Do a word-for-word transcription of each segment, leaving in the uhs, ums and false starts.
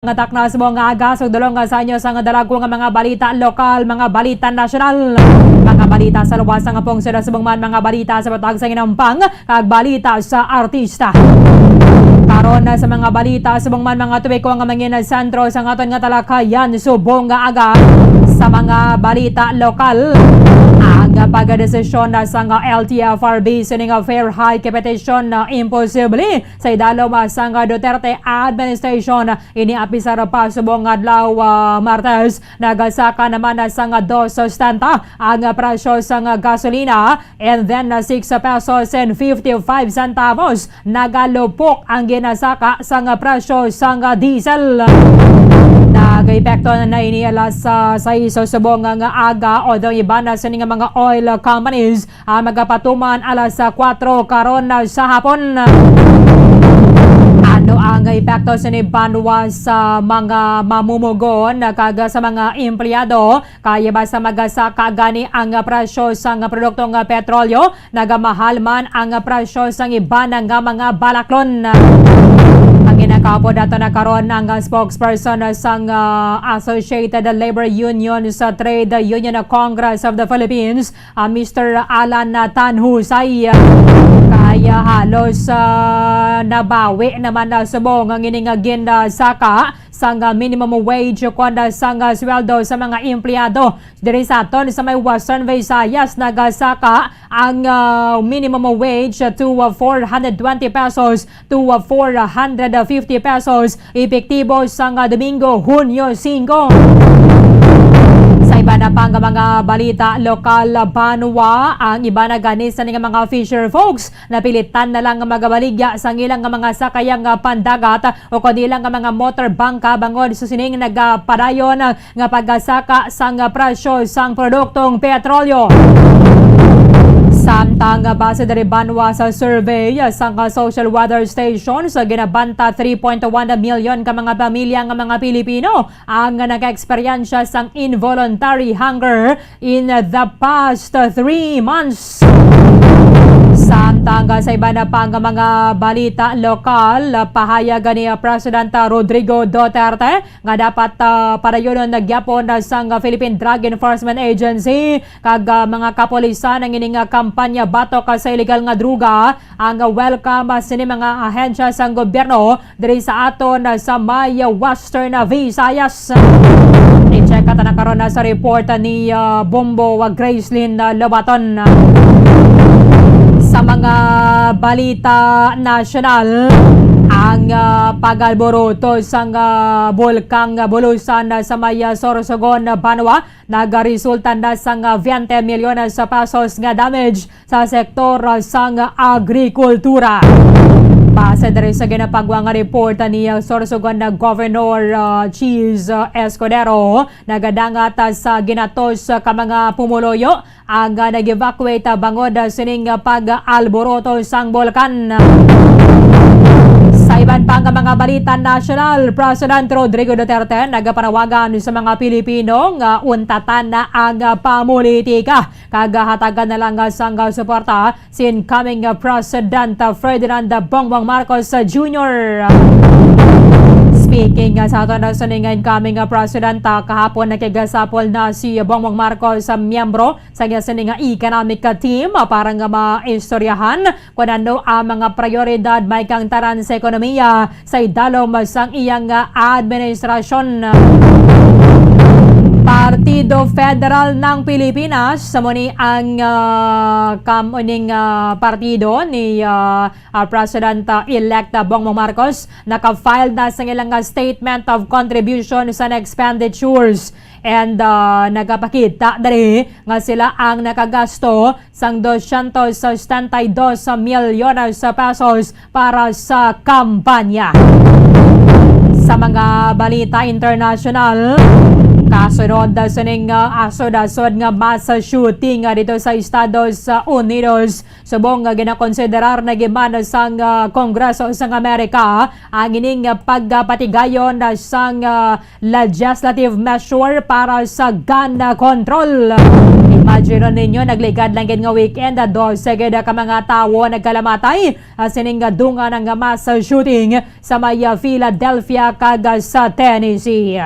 Nga takna subong nga aga, sugdulong nga sa inyo sang dalagko nga mga balita lokal, mga balita nasyonal, mga balita sa luwas nga pungsod subong man mga balita sa butag sa Inampang, kag balita sa artista. Karon na sa mga balita subong man mga topiko nga mangin sentro sa aton nga talakayan subong nga aga sa mga balita lokal. Ang pagdesisyon na sang L T F R B sining fare hike petition na imposible sa idalom sang Duterte administration. Ini apisar pa subong adlaw, ah, Martes, nagasaka naman na sang dos setenta ang presyo sang gasolina, and then na six pesos and fifty-five centavos nagalupok ang ginasaka sang presyo sang diesel. Nag-epekto na ini alas, ah, sais subong nga aga, although iban na sini nga mga oil companies ah, magapatuman alas sa kuwatro karon na sa hapon. Ano ang epekto sini banwa sa mga mamumugon kag sa mga empleyado? Kay basta magasaka gani ang presyo sang produktong petrolyo, nagamahal man ang presyo sang iban nga mga balaklon. Ang ginakaupod nato na karon ang spokesperson sang, ah, Associated Labor Union sa Trade Union Congress of the Philippines, ah, Mister Alan, ah, Tanhusay. Kaya halos, ah, nabawi naman na subong ang ining, ah, ginasaka sang, ah, minimum wage o kon, ah, sang, ah, sweldo sa mga empleyado diri sa aton sa may Western Visayas. Nagasaka ang, ah, minimum wage to, ah, four hundred twenty pesos to, ah, four hundred fifty pesos, epektibo sang, ah, Domingo, Hunyo singko. Sa iba na pang mga balita lokal, banwa, ang iba na gani sa nga mga fisher folks napilitan na lang nga magabaligya sang ilang nga mga sakayang, ah, pandagat o kon ilang nga mga motor bangka bangod sa sining nagapadayon, ah, nga pagkasaka sang presyo sang produktong petrolyo. Samtang base diri banwa sa survey sang Social Weather Station, sa ginabanta three point one million ka mga pamilya nga mga Pilipino ang nag-eksperyensya sang involuntary hunger in the past three months. Samtang sa iba na pang mga balita lokal, pahayag ni Presidente Rodrigo Duterte nga dapat, ah, padayunon na gyapon na sang Philippine Drug Enforcement Agency kag, ah, mga kapulisan ang ining, ah, kampanya batok, ah, sa illegal nga droga. Ang, ah, welcome, ah, sini mga ahensya sang gobyerno diri sa aton, ah, sa may, ah, Western, ah, Visayas. I-check ka ta na karon na sa report, ah, ni, ah, Bombo, ah, Gracelyn, ah, Lobaton. Sa mga balita nasyonal, ang, ah, pag-alboroto sang, ah, Bulkang Bulusan, ah, sa may, ah, Sorsogon, ah, banwa, nagaresulta na sang, ah, veinte milyones sa pesos nga damage sa sektor, ah, sang agrikultura. Base diri sa ginapagwa nga report ni, ah, Sorsogon na Governor, ah, Chiz, ah, Escudero, nagadangat, ah, sa ginatos, ah, ka mga pumuluyo ang, ah, nag-evacuate, ah, bangod, ah, sining, ah, pag-alboroto sang bulkan. Sa iban pa nga mga balita nasyonal, President Rodrigo Duterte nagapanawagan sa mga Pilipino nga untatan na ang, ah, pamulitika kag hatagan na lang, ah, sang, ah, suporta si incoming, ah, President, ah, Ferdinand Bongbong Marcos, ah, Junior. Speaking, ah, sa aton na sining incoming, ah, President, ah, kahapon nakigasapol na si Bongbong Marcos sa miyembro sa iya sining, ah, economic, ah, team, ah, para nga maistoryahan kung ano ang mga prioridad may kang tanan sa ekonomiya sa idalom sang iyang, ah, administrasyon. Partido Federal ng Pilipinas, sa muni ang, ah, kam-, uning, ah, partido ni, ah, ah, President, ah, elect, ah, Bongbong Marcos, naka-file na sa ilang, ah, Statement of Contributions and Expenditures. And, ah, nagapakita diri nga sila ang nakagasto sang dosyentos setenta y dos milyones pesos para sa kampanya. Sa mga balita internasyonal, kasunod sining, ah, asod-asod nga mass shooting, ah, dito sa Estados Unidos, subong nga ginakonsiderar na giman sang, ah, Kongreso sang Amerika ang ining, ah, pagpatigayon, ah, sang, ah, legislative measure para sa gun control. Di Gino Nino, nagligad lang gid nga weekend, ah, dose gid ka mga tawo nagkalamatay, ah, sining, ah, dungan nga mass shooting sa may, ah, Philadelphia kag, ah, sa Tennessee.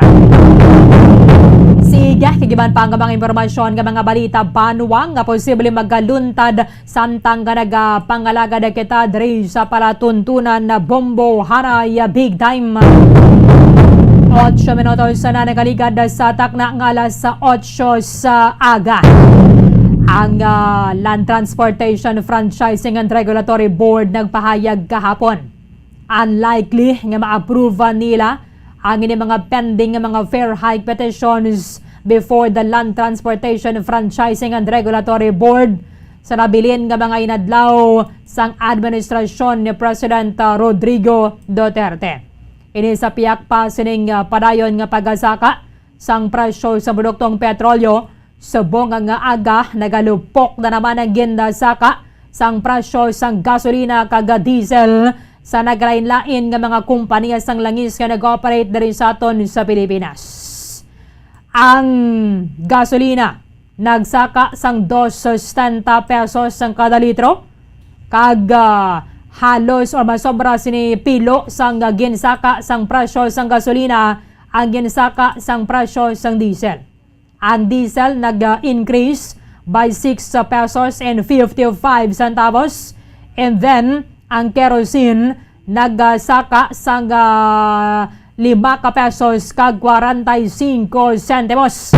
Sige, kag iban pa nga mga impormasyon nga mga balita banwa nga posible magaluntad samtang nga nagapangalagad kita diri sa palatuntunan na bombo hanay big time. Ocho minutos na nagaligad sa takna nga alas otso sa aga. Ang, ah, Land Transportation Franchising and Regulatory Board nagpahayag kahapon, unlikely nga ma-approve nila ang ini mga pending nga mga fare hike petitions before the Land Transportation Franchising and Regulatory Board sa nabilin nga mga inadlaw sang administrasyon ni President, ah, Rodrigo Duterte. Ini sa pihak pa sining, ah, padayon nga pagasaka sang presyo sa produktong petrolyo, subong nga aga nagalupok na naman ang ginasaka sang presyo sang gasolina kag diesel sa naglain-lain nga mga kompanya sang langis nga nag-operate diri sa aton sa Pilipinas. Ang gasolina nagsaka sang dos setenta pesos sang kada litro, kag, ah, halos o masobra sini pilo sang ginsaka sang presyo sang gasolina ang ginsaka sang presyo sang diesel. Ang diesel nag-increase by six pesos and fifty-five centavos, and then ang kerosene nagsaka sang, ah, lima ka pesos kag kwarenta y singko sentimos.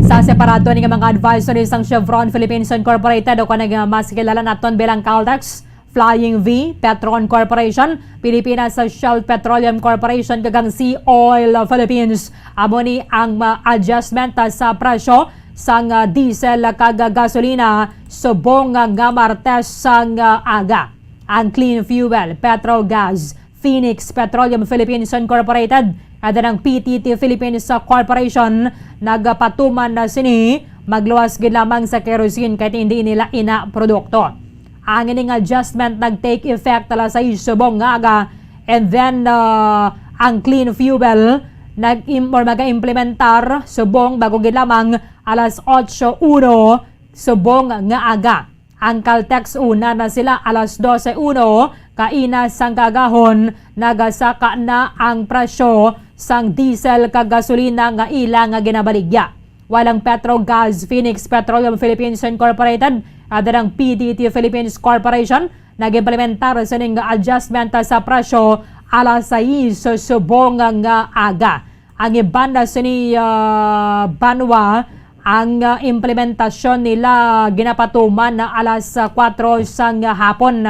Sa separado ni nga mga advisory sang Chevron Philippines Incorporated, o kanang, ah, mas kilala naton bilang Caltex, Flying V, Petron Corporation, Pilipinas Shell Petroleum Corporation, kag ang Sea Oil Philippines, amo ni ang, ah, adjustment, ah, sa presyo sang, ah, diesel kag gasolina subong nga Martes sang, ah, aga. Ang Clean Fuel, Petrogas, Phoenix Petroleum Philippines Incorporated, kag ang P T T Philippines Corporation nagapatuman na sini magluwas gid lamang sa kerosene kay hindi nila ina produkto. Ang ining adjustment nag-take effect alas sais subong nga aga, and then, uh, ang Clean Fuel nag-im-, or mag-implementar subong bago gid lamang alas otso uno subong nga aga. Ang Caltex, una na sila alas dose uno kaina sang kaagahon, nagasaka na ang presyo sang diesel kag gasolina nga ila nga ginabaligya. Walang Petrogas, Phoenix Petroleum Philippines Incorporated, at ang P T T Philippines Corporation nag-implementar sining adjustment sa presyo alas sais subong nga aga. Ang iban na sini, ah, banwa, ang, ah, implementasyon nila ginapatuman na alas, ah, kuwatro sang hapon.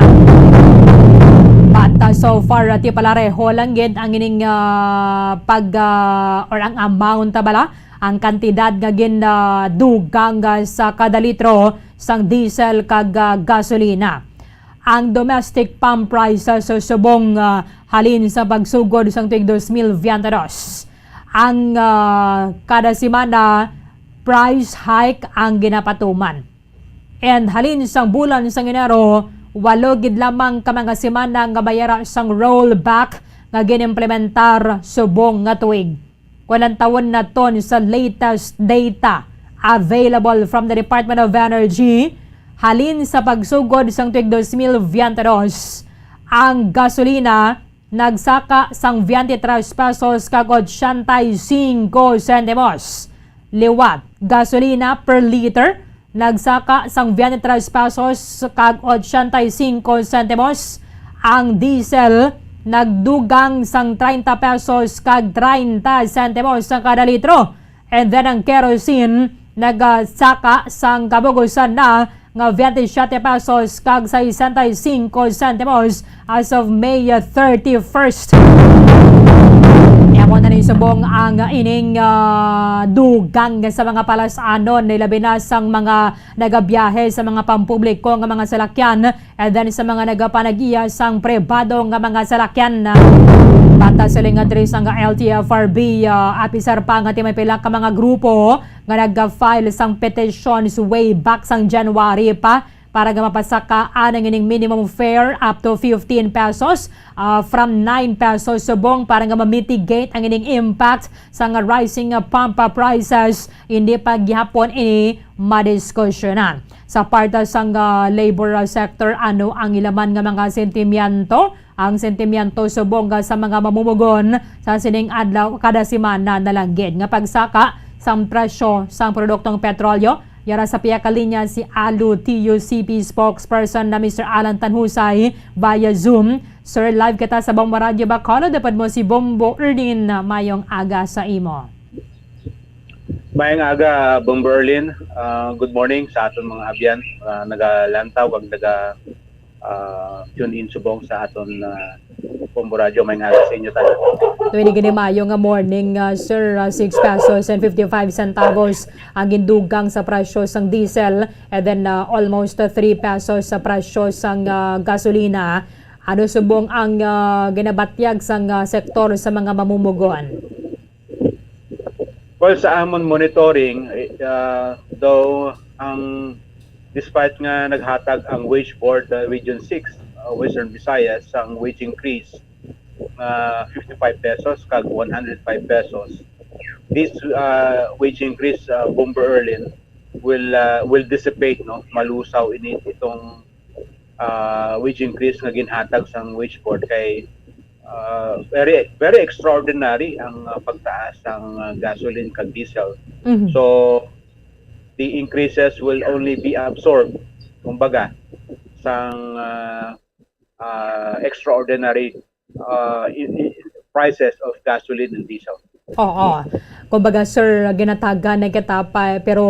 But, ah, so far, ah, ti palareho lang gid ang ining, ah, pag, ah, or ang amount, ah, bala, ang kantidad nga gin, ah, dugang, ah, sa kada litro sang diesel kag, ah, gasolina. Ang domestic pump prices subong, ah, halin sa pagsugod sang tuig dos mil veinte dos. Ang, ah, kada semana, price hike ang ginapatuman. And halin sang bulan sang Enero, walo gid lamang ka mga semana nga may ara sang rollback nga ginimplementar subong nga tuig. Kung lantawon naton sa latest data available from the Department of Energy, halin sa pagsugod sang tuig dos mil veinte dos, ang gasolina nagsaka sang veinte tres pesos kag ochenta y cinco sentimos. Liwat, gasolina per liter nagsaka sang veinte tres pesos kag ochenta y cinco sentimos. Ang diesel nagdugang sang treinta pesos kag treinta sentimos sa kada litro. And then ang kerosene nagsaka sang kabugusan na nga veinte siete pesos kag sesenta y cinco sentimos as of May thirty-first. Amo na ni subong ang ining, ah, dugang sa mga palas-anon, ni labi na sang mga nagabiyahe sa mga pampubliko nga mga salakyan, and then sa mga nagapanag-iya sang pribado nga mga salakyan. Bata sa linga diri sang L T F R B, ah, apisar pa nga ti may pila ka mga grupo nga nag-file sang petitions way back sang January pa para nga mapasakaan ang ining minimum fare up to fifteen pesos, ah, from nine pesos subong para nga ma-mitigate ang ining impact sa nga rising, ah, pump, ah, prices. Hindi pa gihapon ini madiskusyonan. Sa parte sang, ah, labor, ah, sector, ano ang ila man nga mga sentimiento? Ang sentimiento subong, ah, sa mga mamumugon sa sining adlaw, kada semana na lang gid nga pagsaka sang presyo sang produktong petrolyo. Yara sa pihak linya si Alu T U C P spokesperson na Mister Alan Tanhusay via Zoom. Sir, live kita sa Bombo Radyo Bacolod. Dapat mo si Bombo Erdin. Mayong aga sa imo. Mayong aga, Bombo Erlin. Ah, good morning sa aton mga abyan, ah, nagalantaw kag naga, ah, tune in subong sa aton, ah, Bombo Radyo. Mayong aga sa inyo tanan. Tuwing gini mayo nga morning, ah, sir, ah, six pesos and fifty-five centavos ang gindugang sa presyo sang diesel, and then, ah, almost, ah, three pesos sa presyo sang, ah, gasolina. Ano subong ang, ah, ginabatyag sang, ah, sektor sa mga mamumugon? Well, sa amon monitoring, eh, ah, though ang, despite nga naghatag ang Wage Board, ah, Region six, ah, Western Visayas, sang wage increase nga fifty-five pesos kag one hundred five pesos, this, ah, wage increase, ah, Bombo Erlin, will, ah, will dissipate, no? Malusaw ini itong, ah, wage increase nga ginhatag sang Wage Board kay, ah, very, very extraordinary ang, ah, pagtaas sang, ah, gasoline kag diesel. Mhm. So, the increases will only be absorbed, kumbaga, sang, ah, ah, extraordinary, ah, i-, i-, prices of gasoline and diesel. Oo. Kumbaga, sir, ginatagan na kita pa, pero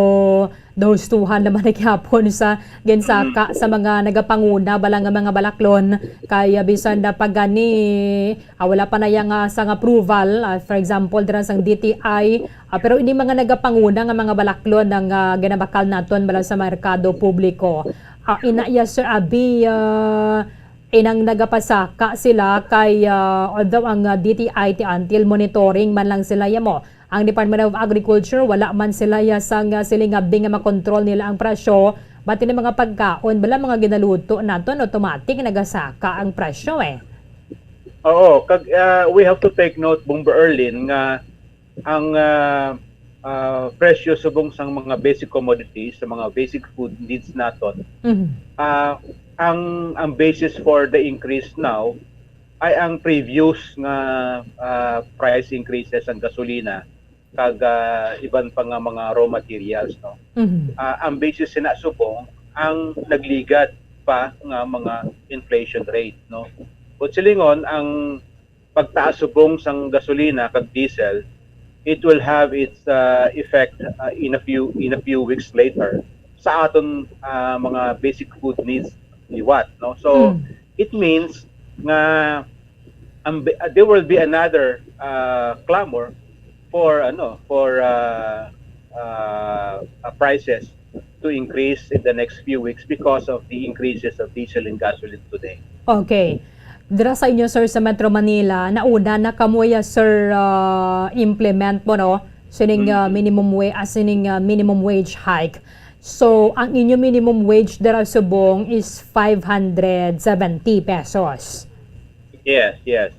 those two-han naman na gihapon sa ginsaka sa mga nagapanguna bala nga mga balaklon, kay, ah, bisan na pag gani, ah, wala pa na yang, ah, sang approval, ah, for example, dira sang D T I, ah, pero ini mga nagapanguna nga mga balaklon ang, ah, ginabakal naton bala sa merkado publiko. Ah, ina iya, sir, abi, ah, inang nagapasaka sila kay, ah, although ang, ah, D T I ti until monitoring man lang sila ya mo. Ang Department of Agriculture, wala man sila ya sang, ah, siling abi nga makontrol nila ang presyo, but ini mga pagkaon, bala mga ginaluto naton, automatic nagasaka ang presyo, eh. Oo, kag, ah, we have to take note, Bombo Erlin, nga ang, ah, ah, presyo subong sang mga basic commodities, sa mga basic food needs naton, Mhm. ah, ang, ang basis for the increase now ay ang previous nga, ah, price increases sang gasolina kag, ah, iban pa nga mga raw materials, no? Mhm. Ah, ang basis sina subong ang nagligad pa nga mga inflation rate, no? But silingon, ang pagtaas subong sang gasolina kag diesel, it will have its, uh, effect, uh, in a few, in a few weeks later sa aton, uh, mga basic food needs liwat, no? So, Mm. it means nga ang bi-, uh, there will be another, uh, clamor for, ano, for, uh, uh, uh, prices to increase in the next few weeks because of the increases of diesel and gasoline today. Okay. Dira sa inyo, sir, sa Metro Manila, nauna na kamo ya, sir, ah, implement mo, no? Sining, ah, Mm. minimum wa-, ah, sining, ah, minimum wage hike. So, ang inyo minimum wage dira subong is five hundred seventy pesos. Yes, yes.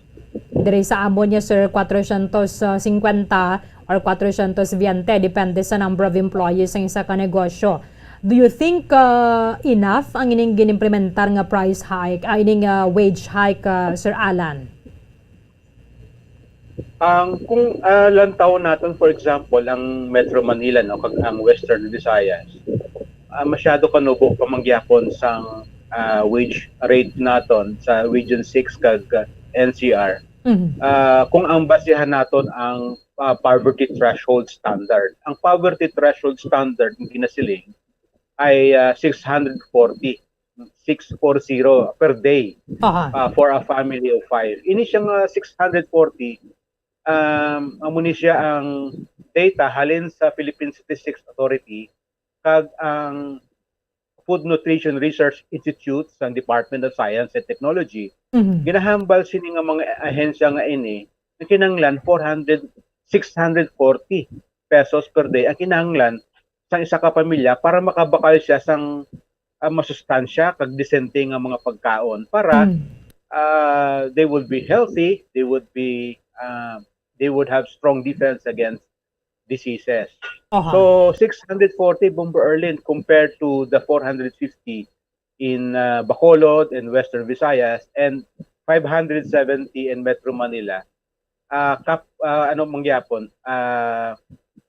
Diri sa amon niya, sir, kwatrocientos cincuenta or kwatrocientos veinte, depende sa number of employees sa isa ka negosyo. Do you think, uh, enough ang ining ginimplementar nga price hike, ah, ining, ah, wage hike, ah, Sir Alan? Ang, kung, ah, lantawon naton, for example, ang Metro Manila, no, kag ang Western Visayas, ah, masyado kanubo pa man gyapon sang, ah, wage rate naton sa Region six kag, ah, N C R. Mhm. Ah, kung ang basihan naton ang, ah, poverty threshold standard. Ang poverty threshold standard nga ginasiling ay, ah, six hundred forty, six four zero per day, Aha. ah, for a family of five. Ini siya nga six hundred forty, um, amo ni siya ang data halin sa Philippine Statistics Authority kag ang Food Nutrition Research Institute sa Department of Science and Technology. Mhm. Ginahambal sini nga mga ahensya nga ini nga kinahanglan four hundred, six hundred forty pesos per day ang kinahanglan sa isa ka pamilya para makabakal siya sang, ah, masustansya kag disente nga mga pagkaon para, Mm. ah, they would be healthy, they would be, ah, they would have strong defense against diseases. Aha. So, six hundred forty, Bomber Erlin, compared to the four hundred fifty in, ah, Bacolod and Western Visayas and five hundred seventy in Metro Manila, ah, kap-, ah, ano mangyapon, ah,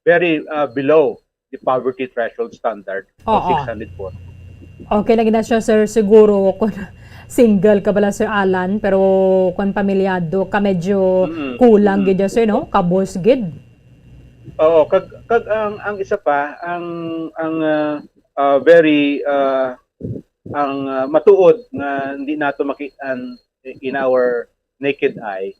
very, ah, below the poverty threshold standard of Oo. six hundred forty. Okay lang na siya, sir, siguro kung single ka bala, Sir Alan, pero kung pamilyado ka, medyo Mm, kulang mm. gid siya, sir, no? Kabos gid. Oo, kag, kag ang, ang isa pa, ang, ang, ah, ah, very, ah, ang, ah, matuod nga hindi nato makit-an in our naked eye,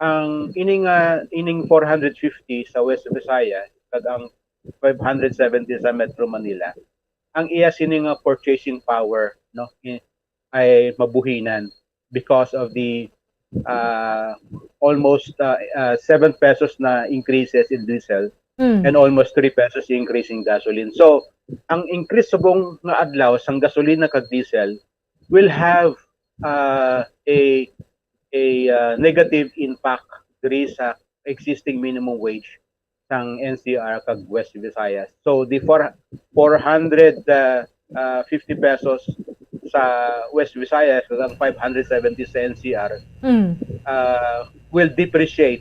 ang ining, ah, ining four hundred fifty sa West Visayas kag ang five hundred seventy sa Metro Manila, ang iya sini nga purchasing power, no, i-, ay mabuhinan because of the, ah, almost, ah, ah, seven pesos na increases in diesel Mm. and almost three pesos increase in gasoline. So, ang increase subong nga adlaw sang gasolina kag diesel will have, ah, a, a, ah, negative impact diri sa existing minimum wage sang N C R kag West Visayas. So, the four, four hundred, ah, ah, fifty pesos sa West Visayas kag ang five hundred seventy sa N C R, Mm. ah, will depreciate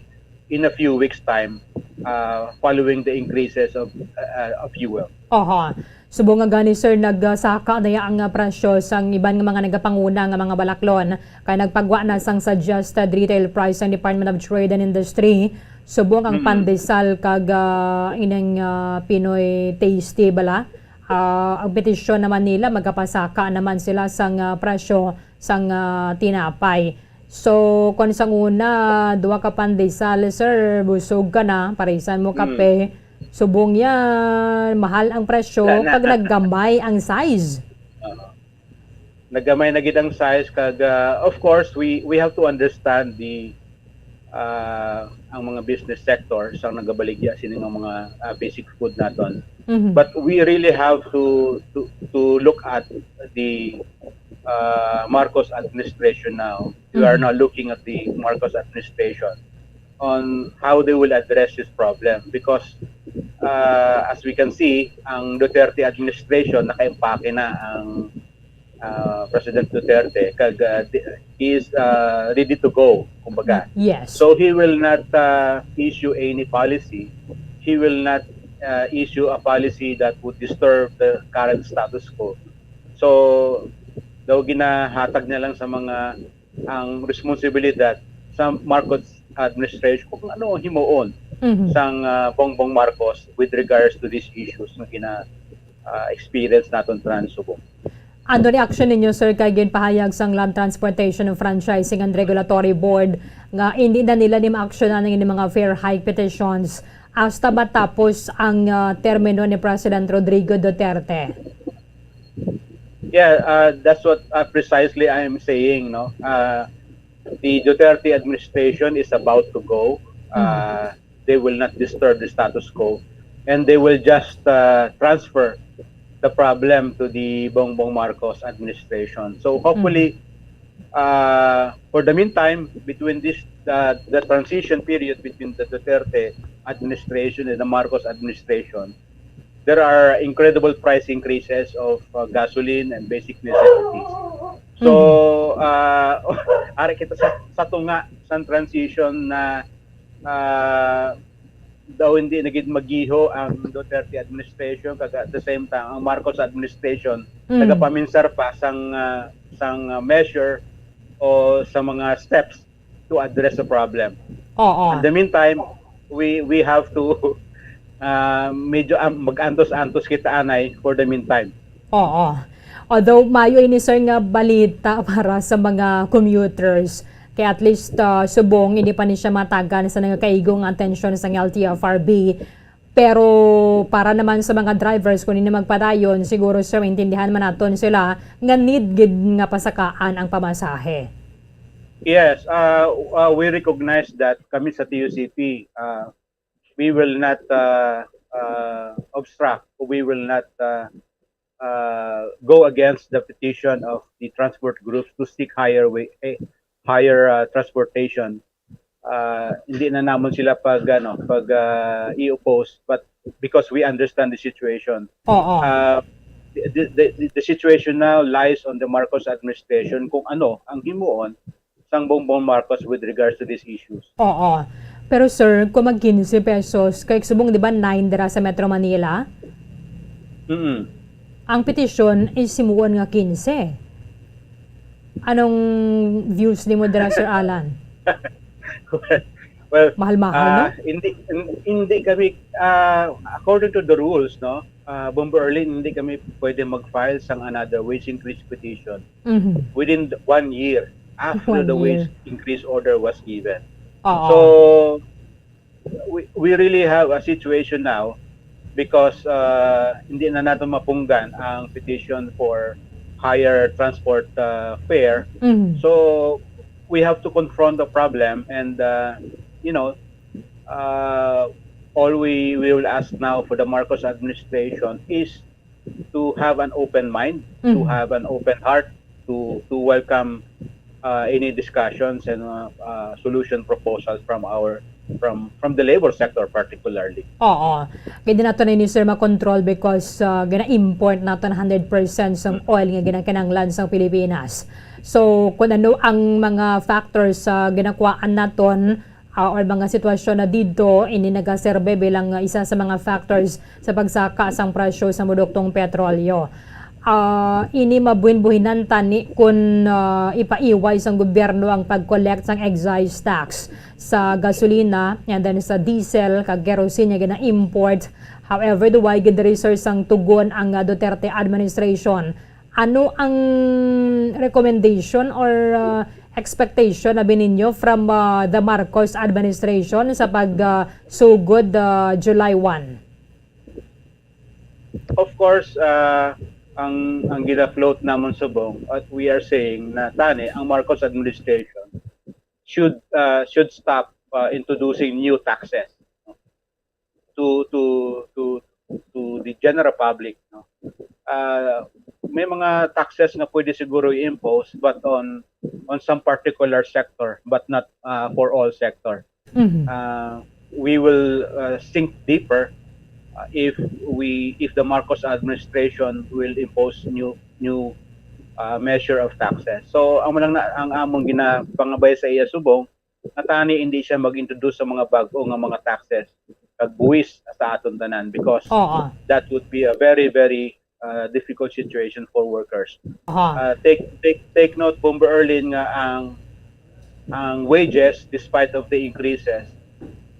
in a few weeks' time, ah, following the increases of, ah, of fuel. Aha. Subong nga gani, sir, nagsaka na ya ang, ah, presyo sang iban nga mga nagapanguna nga mga balaklon, kay nagpagwa na sang suggested retail price ang Department of Trade and Industry. Subong ang Mm. pandesal kag, ah, ining, ah, Pinoy Tasty bala. Ah, ang petisyon naman nila, magkapasaka naman sila sang, ah, presyo sang, ah, tinapay. So, kung sang una, duha ka pandesal, sir, busog ka na, parisan mo Mm. kape. Subong yan, mahal ang presyo, Wala na. kag naggamay ang size. Oo. Naggamay na gid ang size, kag, ah, of course, we, we have to understand the, ah, ang mga business sector sa nagabaligya sini nga mga, ah, basic food naton. Mhm. But we really have to, to, to look at the, ah, Marcos administration now. We are Mhm. now looking at the Marcos administration on how they will address this problem because, ah, as we can see, ang Duterte administration, nakaimpake na ang, ah, President Duterte, kag, ah, di-, he is, ah, ready to go, kumbaga. Yes. So he will not, ah, issue any policy. He will not, ah, issue a policy that would disturb the current status quo. So, daw ginahatag niya lang sa mga ang responsibilidad sa Marcos administration kung ano ang himuon Mhm. sang, ah, Bongbong Marcos with regards to these issues nga gina, ah, experience naton tanan subong. Ano reaction ninyo, sir, kay ginpahayag sang Land Transportation and Franchising and Regulatory Board nga hindi na nila ni maaksyonan ang ining mga fare hike petitions hasta matapos ang, ah, termino ni President Rodrigo Duterte? Yeah, uh, that's what, uh, precisely I am saying, no? Uh, the Duterte administration is about to go. Uh, they will not disturb the status quo, and they will just, uh, transfer the problem to the Bongbong Marcos administration. So hopefully, uh, for the meantime, between this, uh, the transition period between the Duterte administration and the Marcos administration, there are incredible price increases of, uh, gasoline and basic necessities. So, uh, ari kita sa, sa tunga sang transition na, uh, daw hindi na gid magiho ang Duterte administration, kag at the same time ang Marcos administration Mm. nagapaminsar pa sang, uh, sang, uh, measure o sa mga steps to address the problem. Oo. In the meantime, we, we have to, uh, medyo, um, mag-antos-antos kita anay for the meantime. Oo. Although maayo ini, sir, nga balita para sa mga commuters, kay at least, uh, subong hindi pa ni siya matagan sa nagakaigo nga atensyon sang L T F R B. Pero para naman sa mga drivers, kung hindi magpadayon, siguro, sir, maintindihan man naton sila nga need gid nga pasakaan ang pamasahe. Yes, uh, uh, we recognize that kami sa T U C P, uh, we will not, uh, uh, obstruct, we will not, uh, uh, go against the petition of the transport groups to seek higher way, eh, higher, uh, transportation, uh, hindi na namon sila pag, ano, pag, uh, i-oppose, but because we understand the situation. Oo. Uh, the, the, the, the situation now lies on the Marcos administration kung ano ang himuon sang Bongbong Marcos with regards to these issues. Oo. Pero sir, kung mag quince pesos, kay subong di ba nine dira sa Metro Manila? Mm. Ang petisyon is himuon nga quince. Anong views nimo dira, Sir Alan? Well, mahal-mahal, ah, no? Hindi, hindi kami, ah, according to the rules, no, ah, Bomber Erlin, hindi kami pwede mag-file sang another wage increase petition Mhm. within the one year after One the wage year. increase order was given. Oo. So, we, we really have a situation now because, uh, hindi na nato mapunggan ang petition for higher transport, uh, fare. Mhm. So, we have to confront the problem and, uh, you know, uh, all we, we will ask now for the Marcos administration is to have an open mind, to Mhm. have an open heart, to, to welcome, uh, any discussions and, uh, uh, solution proposals from our, from, from the labor sector particularly. Oo. Kaya di nato na ini, sir, makontrol because, uh, gina-import naton hundred percent sang Mm. oil nga ginakinahanglan sang Pilipinas. So, kung ano ang mga factors sa ginakuhaan naton, ah, or mga sitwasyon na didto, ini nagaserbe bilang, ah, isa sa mga factors sa pagsaka sang presyo sa produktong petrolyo. Ah, ini mabuhinbuhinan tani kun, ah, ipaiway sang gobyerno ang pag-collect sang excise tax sa gasolina and then sa diesel kag kerosene nga gina-import. However, do wala gid diri, sir, sang tugon ang, ah, Duterte administration. Ano ang recommendation or, uh, expectation abi ninyo from, uh, the Marcos administration sa pag, uh, sugod, uh, July one? Of course, uh, ang, ang gina-float namon subong, at we are saying na tani ang Marcos administration should, uh, should stop, uh, introducing new taxes to, to, to, to the general public, no? Ah, may mga taxes nga pwede siguro i-impose, but on, on some particular sector, but not, ah, for all sector. Mhm. Ah, we will, ah, sink deeper, ah, if we, if the Marcos administration will impose new, new, ah, measure of taxes. So, ang lang na, ang among ginapangabay sa iya subong, nga tani hindi siya mag-introduce sa mga bag-o nga mga taxes kag buwis sa aton tanan, because Oo. that would be a very, very, uh, difficult situation for workers. Aha. Uh, take, take, take note, Bomber Erlin, nga ang, ang wages, despite of the increases,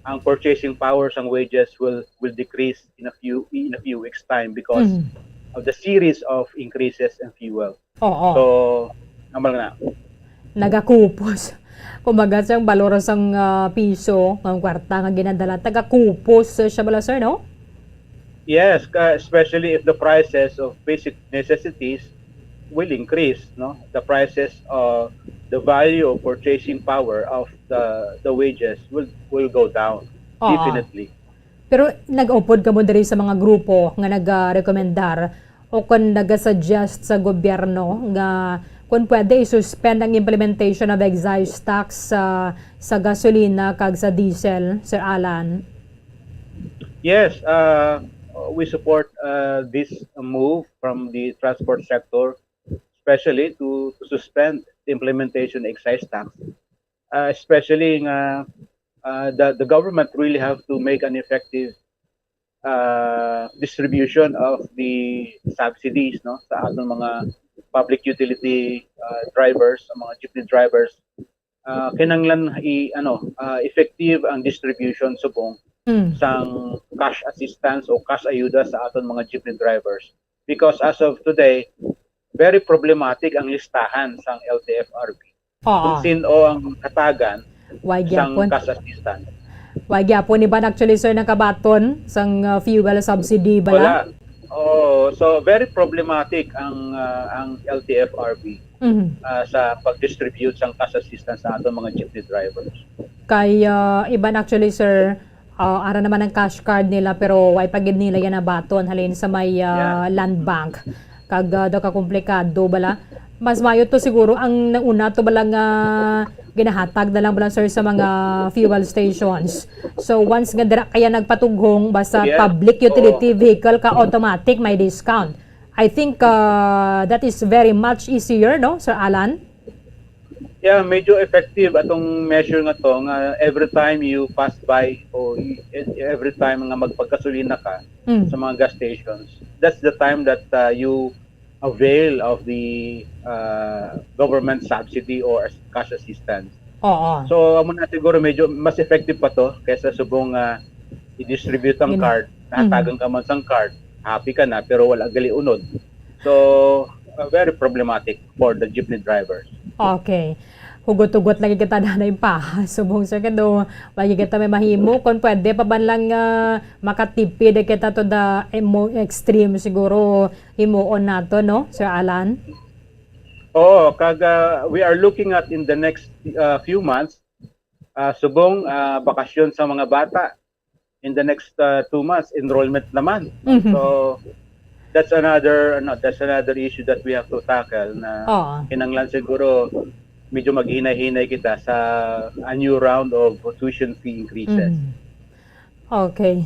ang purchasing power sang wages will, will decrease in a few, in a few weeks time because Mm. of the series of increases in fuel. Oo. So, normal na. Nagakupos. Kumbaga, sang balor sang, ah, piso, nga kwarta nga ginadala, tagakupos siya bala, sir, no? Yes, ka-, especially if the prices of basic necessities will increase, no? The prices, uh, the value of purchasing power of the, the wages will, will go down, Oo. definitely. Pero nag-upod kamo diri sa mga grupo nga nagarekomendar o kon nagasuggest sa gobyerno nga kon pwede i-suspend ang implementation of excise tax sa, sa gasolina kag sa diesel, Sir Alan? Yes, uh, we support, uh, this move from the transport sector, especially to, to suspend the implementation of excise tax, uh, especially nga, uh, the, the government really have to make an effective, uh, distribution of the subsidies, no, sa aton mga public utility, uh, drivers, sa mga jeepney drivers. Uh, kinahanglan i-, ano, uh, effective ang distribution subong Mm. sang cash assistance o cash ayuda sa aton mga jeepney drivers. Because as of today, very problematic ang listahan sang L T F R B. Oo. Kung sin-o ang hatagan Why sang gyapon? Cash assistance. Why gyapon, iban actually, sir, nakabaton sang, uh, fuel subsidy bala? Wala. Oo, so very problematic ang, uh, ang L T F R B, Mhm. uh, sa pag-distribute sang cash assistance sa aton mga jeepney drivers. Kay, uh, iban actually, sir, Ah, ara naman ang cash card nila, pero wa pa gid nila yan nabaton halin sa may, ah, Yeah. Land Bank. Kag, ah, daw kakomplikado bala. Mas mayo to siguro ang nauna to bala nga ginahatag na lang bala, sir, sa mga fuel stations. So, once nga dira kaya nagpatughong, basta Yeah. public utility Oo. vehicle ka, automatic may discount. I think, ah, that is very much easier, no, Sir Alan? Yeah, medyo effective atong measure nga to, nga every time you pass by o y-, every time nga magpagkasulina ka Mm. sa mga gas stations, that's the time that, uh, you avail of the, uh, government subsidy or as-, cash assistance. Oo. So, amo na siguro medyo mas effective pa to kaysa subong, uh, i-distribute ang Gina- card, nahatagan Mm. ka man sang card, happy ka na, pero wala gali unod. So, uh, very problematic for the jeepney drivers. Okay. Hugot-hugot lagi kita, Nanay, pa. Subong, sir, kado, lagi kita may mahimo. Kung pwede pa man lang, ah, makatipid kita to the emo-, extreme, siguro, himuon nato, no, Sir Alan? Oo, kag, ah, we are looking at in the next, ah, few months, ah, subong, ah, bakasyon sa mga bata. In the next, uh, two months, enrollment naman. Mhm. So, that's another, ano, that's another issue that we have to tackle na Oo. kinahanglan siguro medyo maghinay-hinay kita sa a new round of tuition fee increases. Mm. Okay.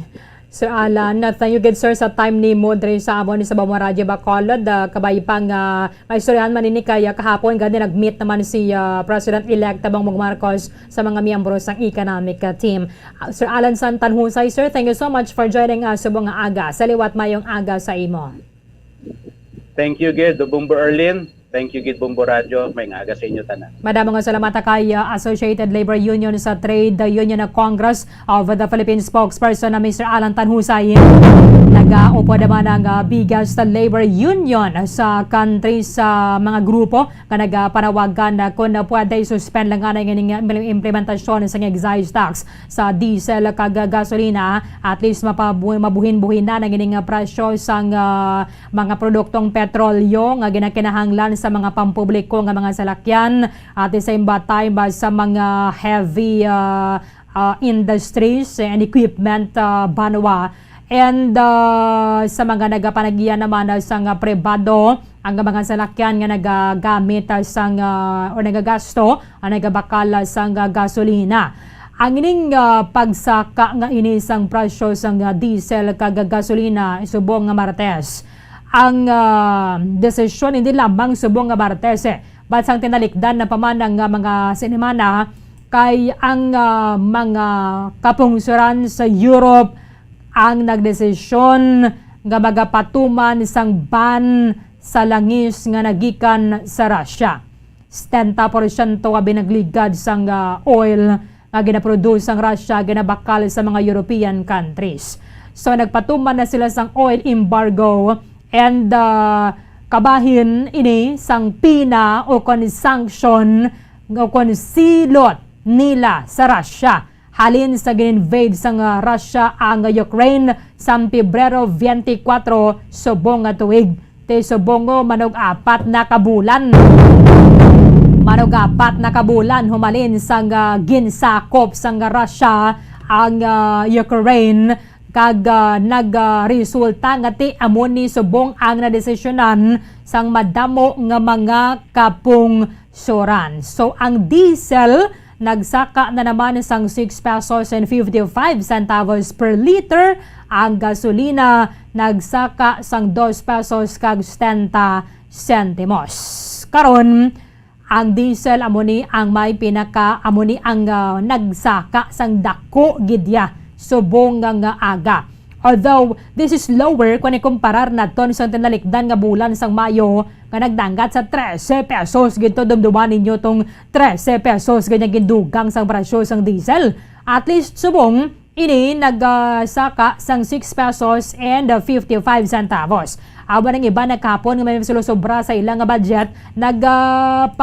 Sir Alan, uh, thank you gid, sir, sa time nimo diri sa amon sa Bawang Radyo Bacolod. Uh, kabay pa nga maistoryahan man ini kay, uh, kahapon gani nag-meet naman si, uh, President-elect Bongbong Marcos sa mga miyembro sang economic, uh, team. Uh, Sir Alan Santanhusay, sir, thank you so much for joining us subong nga aga. Sa liwat, mayong aga sa imo. Thank you gid, Bombo Erlin. Thank you gid, Bombo Radyo. Mayong aga sa inyo tanan. Madamo nga salamat kay, uh, Associated Labor Union sa Trade Union Congress of the Philippines spokesperson na Mister Alan Tanhusay. Nagaupod naman ang, uh, biggest labor union sa country sa mga grupo nga nagapanawagan na kung pwede, suspend lang anay nga ining implementasyon sang excise tax sa diesel kag gasolina, at least mapabu-, mabuhin-buhin na ang ining presyo sang, ah, mga produktong petrolyo nga ginakinahanglan sa mga pampubliko nga mga salakyan, at the same ba time ba sa mga heavy, ah, ah, industries and equipment, ah, banwa. And, ah, sa mga nagapanagian naman, ah, sang pribado, ang mga salakyan nga nagagamit, ah, sang, ah, o nagagasto, ah, nagabakal, ah, sang, ah, gasolina. Ang ining, ah, pagsaka nga ini sang presyo sang, ah, diesel kag gasolina subong nga Martes. Ang, ah, desisyon hindi lamang subong nga Martes, eh, but sang tinalikdan na pa man ang, ah, mga sinimana, kay ang, ah, mga kapungsoran sa Europe ang nagdesisyon nga magapatuman sang ban sa langis nga nagikan sa Russia. Setenta porsyento nga binagligad sang, ah, oil nga ginaproduce sang Russia ginabakal sa mga European countries. So, nagpatuman na sila sang oil embargo and, ah, kabahin ini sang pina o kon sanction o kon silot nila sa Russia halin sa gin-invade sang, ah, Russia ang Ukraine sang Pebrero twenty-four subong nga tuig. Ti subong nga manug-apat na ka bulan. Manug-apat na ka bulan humalin sang, ah, ginsakop sang Russia ang, ah, Ukraine, kag, ah, nag, ah, resulta nga ti amo ni subong ang nadesisyonan sang madamo nga mga kapungsoran. So, ang diesel nagsaka na naman sang six pesos and fifty-five centavos per liter. Ang gasolina nagsaka sang dos pesos kag setenta sentimos. Karon, ang diesel amo ni ang may pinaka, amo ni ang, ah, nagsaka sang dako gid ya subong nga, nga aga. Although this is lower kung ikumparar naton sa tinalikdan nga bulan sang Mayo nga nagdanggat sa trese pesos gid to, dumduman ninyo tong trese pesos gid ang gindugang sang presyo sang diesel. At least subong ini nagsaka sang six pesos and fifty-five centavos. Awan ang iba nagkapon nga may sulosobra sa ilang nga budget, nagpakarga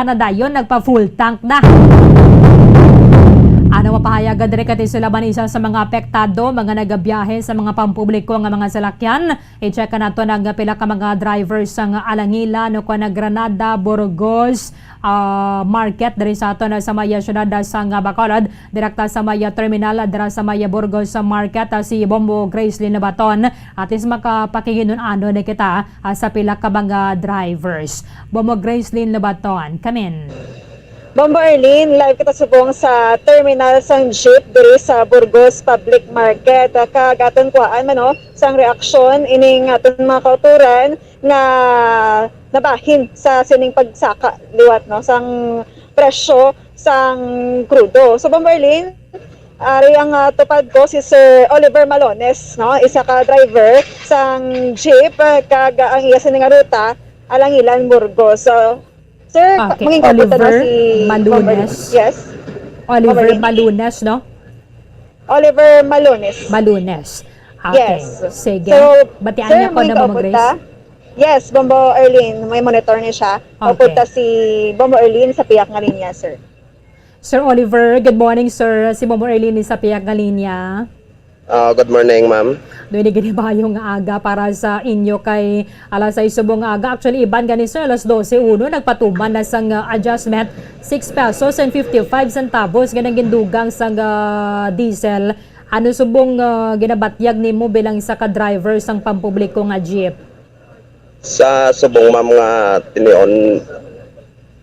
na dayon, nagpa-full tank na. Ano mapahayag diri kay sila man isa sa mga apektado, mga nagabiyahe sa mga pampubliko nga mga salakyan? I-check nato ang pila ka mga drivers sang Alangilan o kuan, Granada, Burgos, ah, Market diri sa aton sa may siyudad sang Bacolod, direkta sa may terminal dira sa may Burgos Market, ah, si Bombo Gracelyn Lobaton. At least makapakihinun-anon na kita, ah, sa pila ka mga drivers. Bombo Gracelyn Lobaton, kamin. Bombo Arlene, live kita subong sa terminal sang jeep diri sa Burgos Public Market. Kag aton kuhaan man, no, sang reaksyon ining aton mga kauturan nga nabahin sa sining pagsaka liwat, no, sang presyo sang krudo. So, Bombo Arlene, ari ang, ah, tupad ko si Sir Oliver Malones, no, isa ka driver sang jeep, ah, kag, ah, ang iya sini nga ruta, Alangilan, Burgos. So, Sir, Okay, mangin kaupod ta na Oliver si Malunes. Yes. Oliver Oliver. Malunes, no? Oliver Malunes. Malunes. Okay. Yes. Sige. So, Batian sir, niya ko mangin na, Ma'am kaupod Grace. Ta? Yes, Bombo Arlene, may monitor niya siya. Kaupod Okay. Ta si Bombo Arlene sa piyak nga linya, sir. Sir Oliver, good morning, sir. Si Bombo Arlene sa piyak nga linya. Ah, good morning, ma'am. Doy ni gani bayong nga aga para sa inyo kay alas sais subong nga aga. Actually, iban gani, sir, alas dose uno, nagpatuman na sang, uh, adjustment, six pesos and fifty-five centavos nga nang gindugang sang, uh, diesel. Ano subong, uh, ginabatyag nimo bilang isa ka driver sang pampubliko nga jeep? Sa subong, ma'am, nga tinion,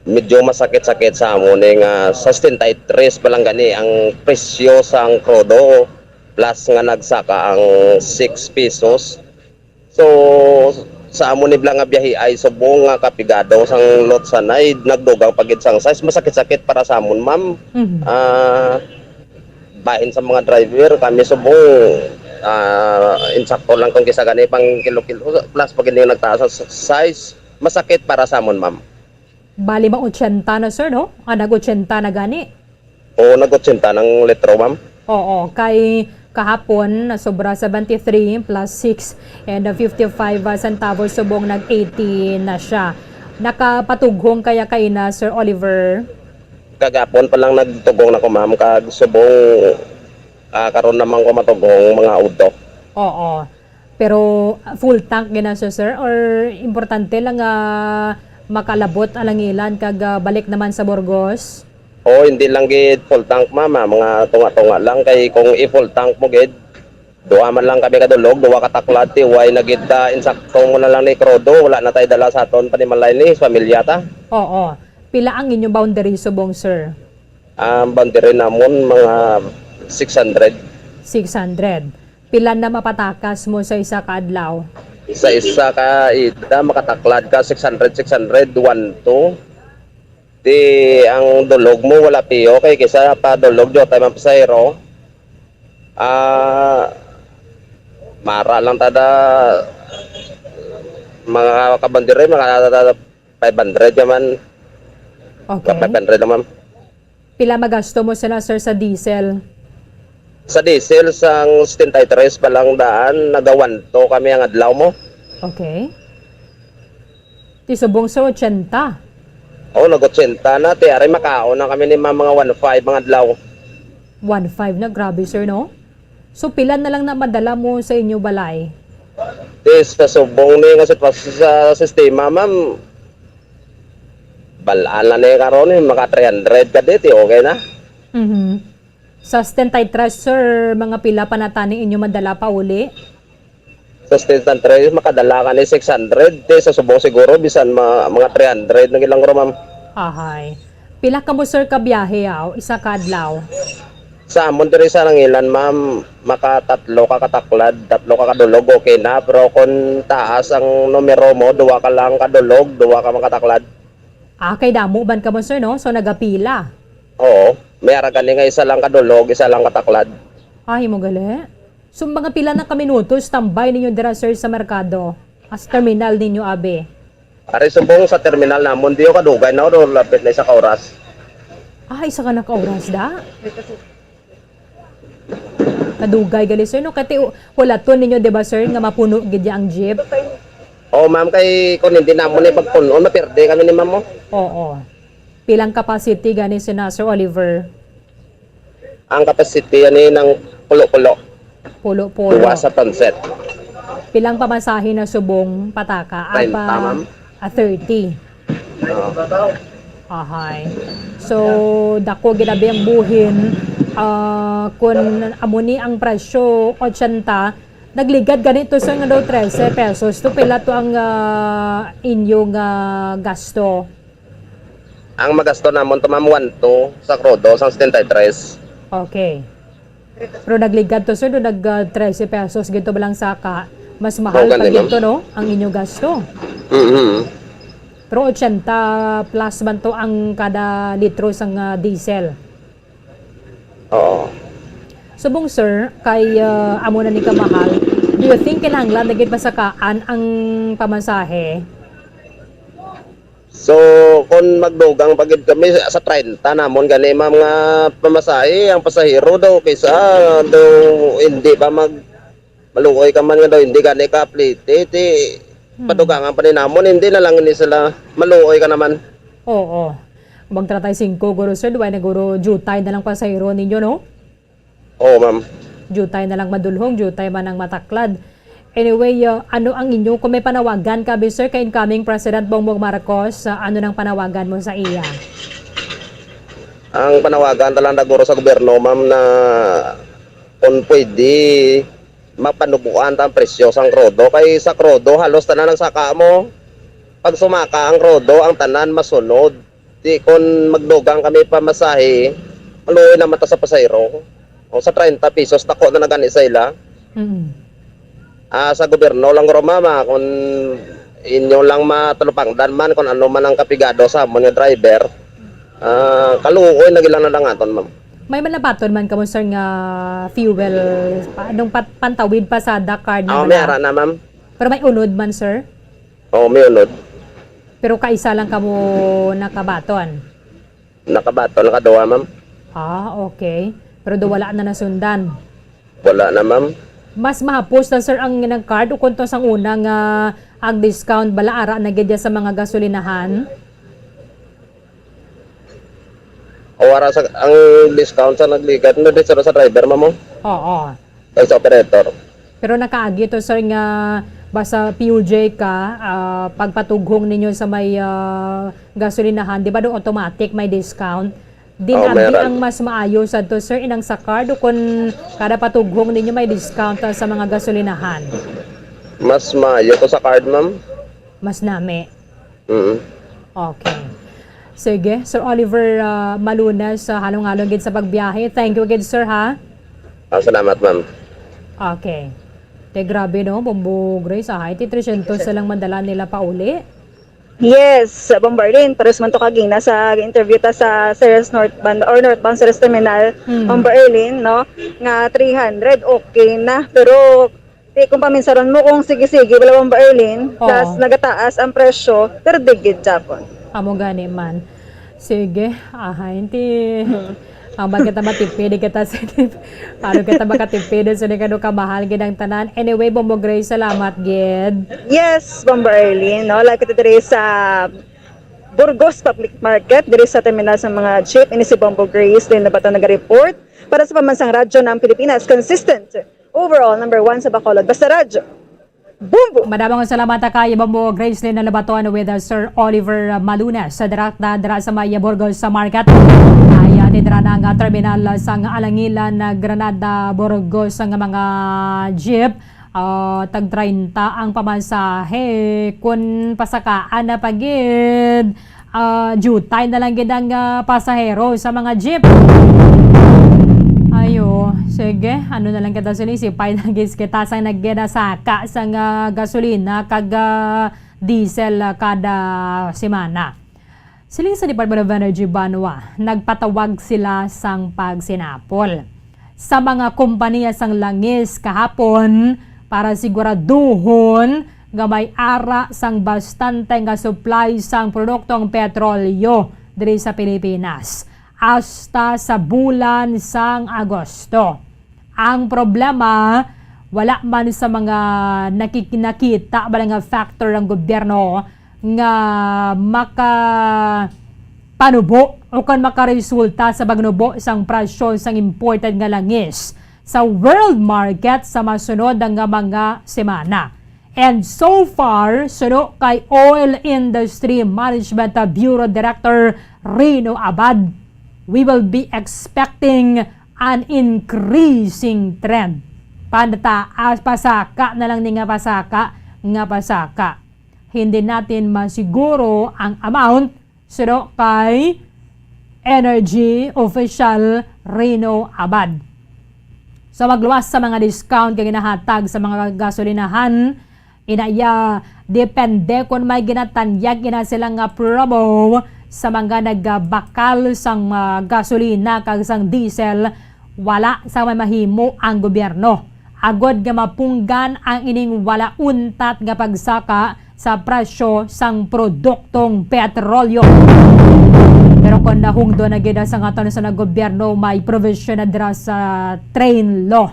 medyo masakit-sakit sa amo ni nga sa setenta y tres pa lang gani ang presyo sang krudo, plus nga nagsaka ang six pesos. So, sa amo ni bala nga biyahe ay subong nga kapigado sang lotsan ay nagdugang pa gid sang sais, masakit-sakit para sa amon, ma'am. Mhm. Ah, bahin sa mga driver, kami subong, ah, insakto lang kung kisa gani pang kilo-kilo, plus pag hindi nagtaas sa sais, masakit para sa amon, ma'am. Bali, ma-ochenta na, sir, no? Ah, nag-ochenta na gani. Oo, nag-ochenta ng litro, ma'am. Oo, kay kahapon, nasobra seventy-three plus six and fifty-five centavos, subong nag-eighty na siya. Nakapatughong kaya kaina, Sir Oliver? Kagapon pa lang nagtughong na ko, ma'am, kag subong, ah, karon naman ko matughong mga udto. Oo. Pero, ah, full tank gina siya, sir? Or importante lang nga makalabot Alangilan kag, ah, balik naman sa Burgos? Oo, hindi lang gid full tank, ma'am, ah. Mga tunga-tunga lang. Kay kung i-full tank mo gid, duha man lang kami kadulog, duha ka taklad, tiway na gid ta, insakto mo na lang ni krudo, wala na tay dala sa aton panimalay ni, sa pamilya ta. Oo. Pila ang inyo boundary subong, sir? Ang boundary namon, mga six hundred. Six hundred. Pila na mapatakas mo sa isa ka adlaw? Sa isa ka ida, makataklad ka six hundred, six hundred, one, two. Di ang dulog mo, wala piyo. Kay kisa pa dulog, di tayo mapasahero. Ah, mara lang tada, mga kabandere, mga five hundred ka man. Okay. Five hundred lang, ma'am. Pila magasto mo sila, sir, sa diesel? Sa diesel, sang setenta y tres pa lang daan, naga one two kami ang adlaw mo. Okay. Ti subong, sir, ochenta. Oh, nag-ochenta na, ti, aray, makaon na kami ni ma'am, mga one five ang adlaw. One five na, grabe, sir, no? So, pila na lang na madala mo sa inyo balay? Ti, sa subong ni nga sitwasyon sa sistema, ma'am, balaan na ni karon, eh, maka three hundred ka di, ti, okay na. Mhm. Sa setenta y tres, sir, mga pila pa na tani inyo madala pa uli? Sa setenta y tres, makadala ka ni six hundred, ti, sa subong siguro, bisan ma-, mga three hundred na gid lang ro, ma'am. Ahay. Pila kamo, sir, ka biyahe, aw? Isa ka adlaw? Sa amon diri sa Alangilan, ma'am, maka tatlo ka kataklad, tatlo ka kadulog, okay na. Pero kung taas ang numero mo, duha ka lang kadulog, duha ka makataklad. Ah, kay damo man kamo, sir, no? So, nagapila. Oo. May ara gani nga isa lang kadulog, isa lang kataklad. Ah, himo gali? So, mga pila na ka minutos tambay ninyo dira, sir, sa merkado? As terminal ninyo, abi? Ari subong sa terminal namon, diyo kadugay na, o lapit na isa ka oras. Ah, isa ka na ka oras, da? Kadugay gali, sir, no? Kati, u-, hulaton ninyo, di ba, sir, nga mapuno gid ya ang jeep? Oh, ma'am, kay kung hindi namon ni pagpunon, maperde kami ni ma'am mo. Oo. Pilang capacity gani sina, Sir Oliver? Ang capacity ani ng pulo-pulo. Pulo-pulo. Duwa sa tonset. Pilang pamasahe na subong pataka? Treinta, ma'am. A, thirty. Oo. Ahay. So, dako gid abi ang buhin. Ah, kun amo ni ang presyo, ochenta, nagligad gani to, sir, nga daw trese pesos. To pila to ang ah, inyong ah, gasto? Ang magasto namon to, ma'am, one two sa krudo sang setenta y tres. Okay. Pero nagligad to, sir, do nag ah, trese pesos gid to balang saka. Mas mahal Oo, pa gani, gid ma'am. To, no? Ang inyo gasto. Mhm. Pero ochenta plus man to ang kada litro sang ah, diesel. Oo. Subong, sir, kay ah, amo na ni kamahal, do you think kinahanglan na gid pasakaan ang pamasahe? So, kung magdugang pa gid kami sa treinta namon gani, ma'am, nga pamasahe, ang pasahero daw kaysa daw hindi ba mag maluoy ka man nga daw hindi gani ka aplite, ti padugangan pa ni namon, hindi na lang ni sila maluoy ka naman. Oo. Mag treinta y cinco guro, sir, duwa na guro jutay na lang pasahero ninyo, no? Oo, ma'am. Jutay na lang madulhong, jutay man ang mataklad. Anyway, uh, ano ang inyo, kung may panawagan ka, sir, kay incoming President Bongbong Marcos, uh, ano nang panawagan mo sa iya? Ang panawagan ta lang daguro sa gobyerno, ma'am, na kung pwede, mapanubuan ta ang presyo sang krudo. Kay sa krudo, halos tanan nagsaka mo. Pag sumaka ang krudo, ang tanan masunod. Di kung magdugang kami pamasahe, maluoy naman ta sa pasahero. O sa treinta pesos, tako na na gani sa ila. Mm. Ah, sa gobyerno lang, guro, ma'am, ah, kung inyo lang matalupangdan man kung ano man ang kapigado sa amon nga driver, ah, kaluoy na gilang na lang aton, ma'am. May man nabaton man kamo, sir, nga fuel, pa, anong pat, pantawid pasada card na Ah, bala? May ara na, ma'am. Pero may unod man, sir? Oo, may unod. Pero kaisa lang kamo nakabaton? Nakabaton, nakaduha, ma'am. Ah, okay. Pero do wala na nasundan? Wala na, ma'am. Mas mahapos na, sir, ang nag-card o kung to sang una nga ang discount bala ara na gid sa mga gasolinahan? O ara sa ang discount sa nagligad na di sa driver, ma'am, oh. Oo. Kay sa operator. Pero nakaagi to, sir, nga basta P U J ka, ah, pagpatughong ninyo sa may ah, gasolinahan, di ba do automatic may discount? Din Oh, abi meron. Ang mas maayo sa to, sir, inang sa card o kung kada patughong ninyo may discount ah, sa mga gasolinahan? Mas maayo to sa card, ma'am. Mas nami. Mm. Okay. Sige, Sir Oliver ah, Malunas, ah, halong-halong gid sa pagbiyahe. Thank you gid, sir, ha? Ah, salamat, ma'am. Okay. Te, grabe, no? Bombo Grace, ah, iti three hundred na lang madala nila pauli. Yes, Bombo Arlene, pares man to kagina sa interview ta sa Ceres Northbound or Northbound Ceres Terminal, Hmm. Bombo Arlene, no? Nga three hundred, okay na. Pero di kung paminsaron mo kung sige-sige, wala, Bombo Arlene, Oo. Plus nagataas ang presyo, pero di gid japon. Amo gani man. Sige, ahay, ti. Ang bakit ta matipid, kita sa ano kita makatipid, so ni kano kamahal gid ang tanan. Anyway, Bombo Grace, salamat gid. Yes, Bombo Arlene, no? Like kita diri sa Burgos Public Market, diri sa terminal sa mga jeep, ini si Bombo Grace, din na ba ito nag-report? Para sa Pambansang Radyo ng Pilipinas, consistent, overall, number one sa Bacolod. Basta Radyo. Bombo! Madamang salamat kay Bombo Gracelyn Labaton with uh, Sir Oliver Malunas sa dira, na dira sa may Burgos sa market. Ay uh, dira na nga terminal sang Alangilan na Granada, Burgos nga mga jeep. Uh, tag treinta ang pamasahe kun pasakaan na pagid. Ah, jutay na lang gid ang ah, pasahero sa mga jeep. Ayo, sige, ano na lang kita sini, sipay na gid kita sa nagginasaka sang ah, gasolina kag ah, diesel ah, kada semana. Siling sa Department of Energy Banwa, nagpatawag sila sang pagsinapol sa mga kompanya sang langis kahapon para siguraduhon nga may ara sang bastante nga supply sang produktong petrolyo diri sa Pilipinas hasta sa bulan sang Agosto. Ang problema, wala man sa mga nakik-, nakita ba nga factor ang gobyerno nga maka panubo ukon makaresulta sa pagnubo sang presyo sang imported nga langis sa world market sa masunod nga mga semana. And so far, suno kay Oil Industry Management Bureau Director Rino Abad, we will be expecting an increasing trend. Pantaas, pasaka na lang ni nga pasaka, nga pasaka. Hindi natin masiguro ang amount, suno kay Energy Official Rino Abad. So, magluwas sa mga discount nga ginahatag sa mga gasolinahan, ina iya, depende kon may ginatanyag ina sila nga promo sa mga nagbakal sang, ah, gasolina kag sang diesel, wala sa may mahimo ang gobyerno, agod nga mapunggan ang ining wala untat nga pagsaka sa presyo sang produktong petrolyo. Pero kon nahungdo na gid sa aton sa gobyerno, may provision na dira sa train law,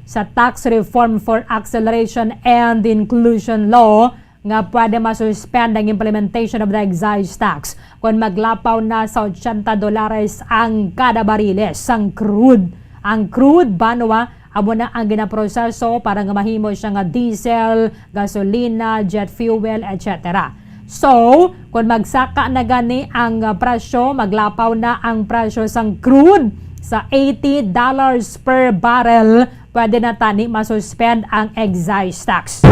sa Tax Reform for Acceleration and Inclusion Law, nga pwede masuspend ang implementation of the excise tax kon maglapaw na sa ochenta dolares ang kada bariles sang crude. Ang crude, banwa, amo na ang ginaproseso para nga mahimo siya nga diesel, gasolina, jet fuel, et cetera. So, kung magsaka na gani ang, ah, presyo, maglapaw na ang presyo sang crude sa eighty dollars per barrel, pwede na tani masuspend ang excise tax.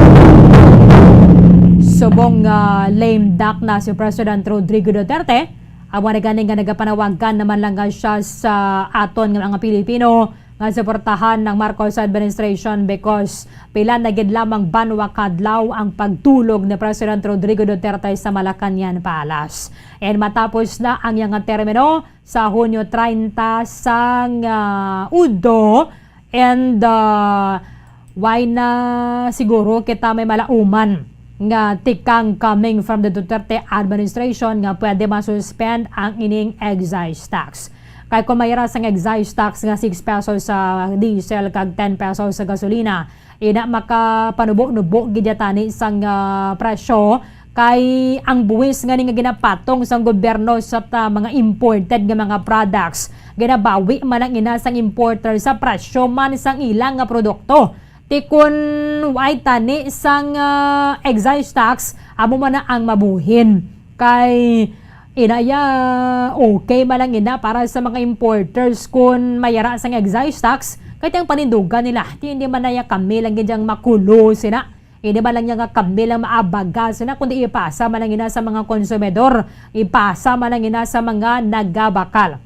Subong nga lame duck na si President Rodrigo Duterte, amo na gani nga nagapanawagan naman lang nga siya sa aton nga mga Pilipino nga suportahan ang Marcos administration because pila na gid lamang banwa kadlaw ang pagtulog ni President Rodrigo Duterte sa Malacañang Palace. And matapos na ang iyang termino sa Hunyo treinta sang, ah, udto, and, ah, why na siguro kita may malauman nga tikang coming from the Duterte administration nga pwede masuspend ang ining excise tax. Kay kung mayra sang excise tax nga six pesos sa diesel kag ten pesos sa gasolina, ina makapanubo-nubo gid ya tani sang, ah, presyo, kay ang buwis nga ni nga ginapatong sang gobyerno sa ta-, mga imported nga mga products, ginabawi man ang ina sang importer sa presyo man sang ila nga produkto. Ti kun way tani sang, ah, excise tax, amo man na ang mabuhin. Kay ina ya, okay man lang ina para sa mga importers kun mayara sang excise tax, kay ti ang panindugan nila, ti hindi man na ya kami lang gid yang makulo sina. Hindi man lang ya nga kami lang maabaga sina, kundi ipasa man lang ina sa mga konsumidor, ipasa man lang ina sa mga nagabakal.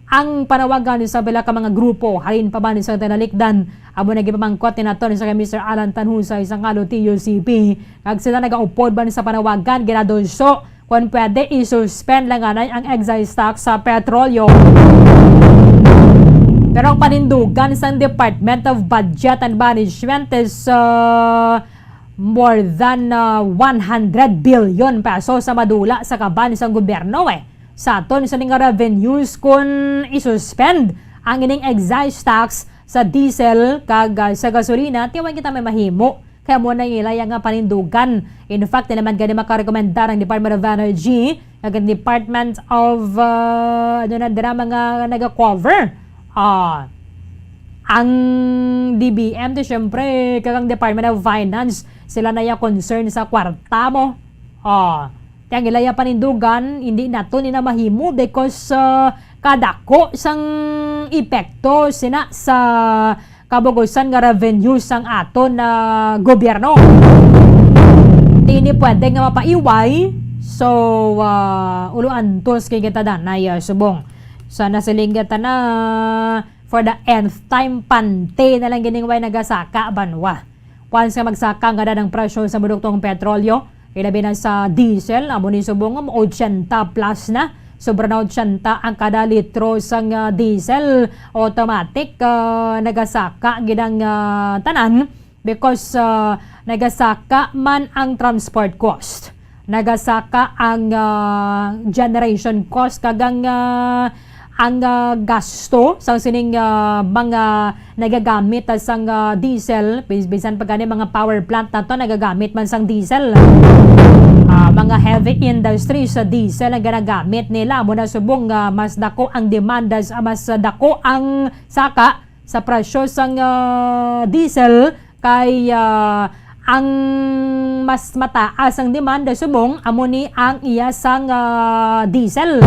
Ang panawagan sa pila ka mga grupo, halin pa man sa tinalikdan, amo na gipamangkot ni naton sa kay Mister Alan Tanhusay sa Ngalo T U C P, kag sila nagaupod man sa panawagan, ginadulso kung pwede i-suspend lang anay ang excise tax sa petrolyo. Pero ang panindugan sang Department of Budget and Management is, uh, more than, uh, one hundred billion pesos sa madula sa kaban sang gobyerno, eh. Sa aton sa nga revenues, kun i-suspend ang ining excise tax sa diesel kag, ah, sa gasolina, ti wala kita may mahimo. Kaya mo na nila yang nga panindugan. In fact, di naman gani makarekomendar ang Department of Energy, kag ang Department of, ah, ano na, dira mga nag-cover. Ah, ang D B M, di syempre, kag ang Department of Finance, sila na ya concern sa kwarta mo. Ah, Ti ang ila ya panindugan, hindi nato ni na mahimo because, ah, kadako sang epekto sina sa kabugusan nga revenue sang aton na gobyerno. Ti ini pwede nga mapaiway. So, ah, ulo antos kay kita danay, ah, subong. Sa nasiling kita na for the nth time, pante na lang gining way nagasaka banwa. Once nga magsaka nga na ang presyo sa produktong petrolyo, ilabi na sa diesel, amo ni subong nga ochenta plus na. Sobra na ochenta ang kada litro sang, ah, diesel. Automatic, ah, nagasaka gid ang, ah, tanan because, ah, nagasaka man ang transport cost. Nagasaka ang, ah, generation cost kag ang, ah, ang, ah, gasto sang sining, ah, mga nagagamit, ah, sang, ah, diesel, bis-, bisan pa gani mga power plant nato nagagamit man sang diesel. Ah, mga heavy industry sa diesel ang ginagamit nila. Amo na subong nga mas dako ang demanda, sa- mas dako ang saka sa presyo sang, ah, diesel kay, ah, ang mas mataas ang demanda subong amo ni ang iya sang, ah, diesel.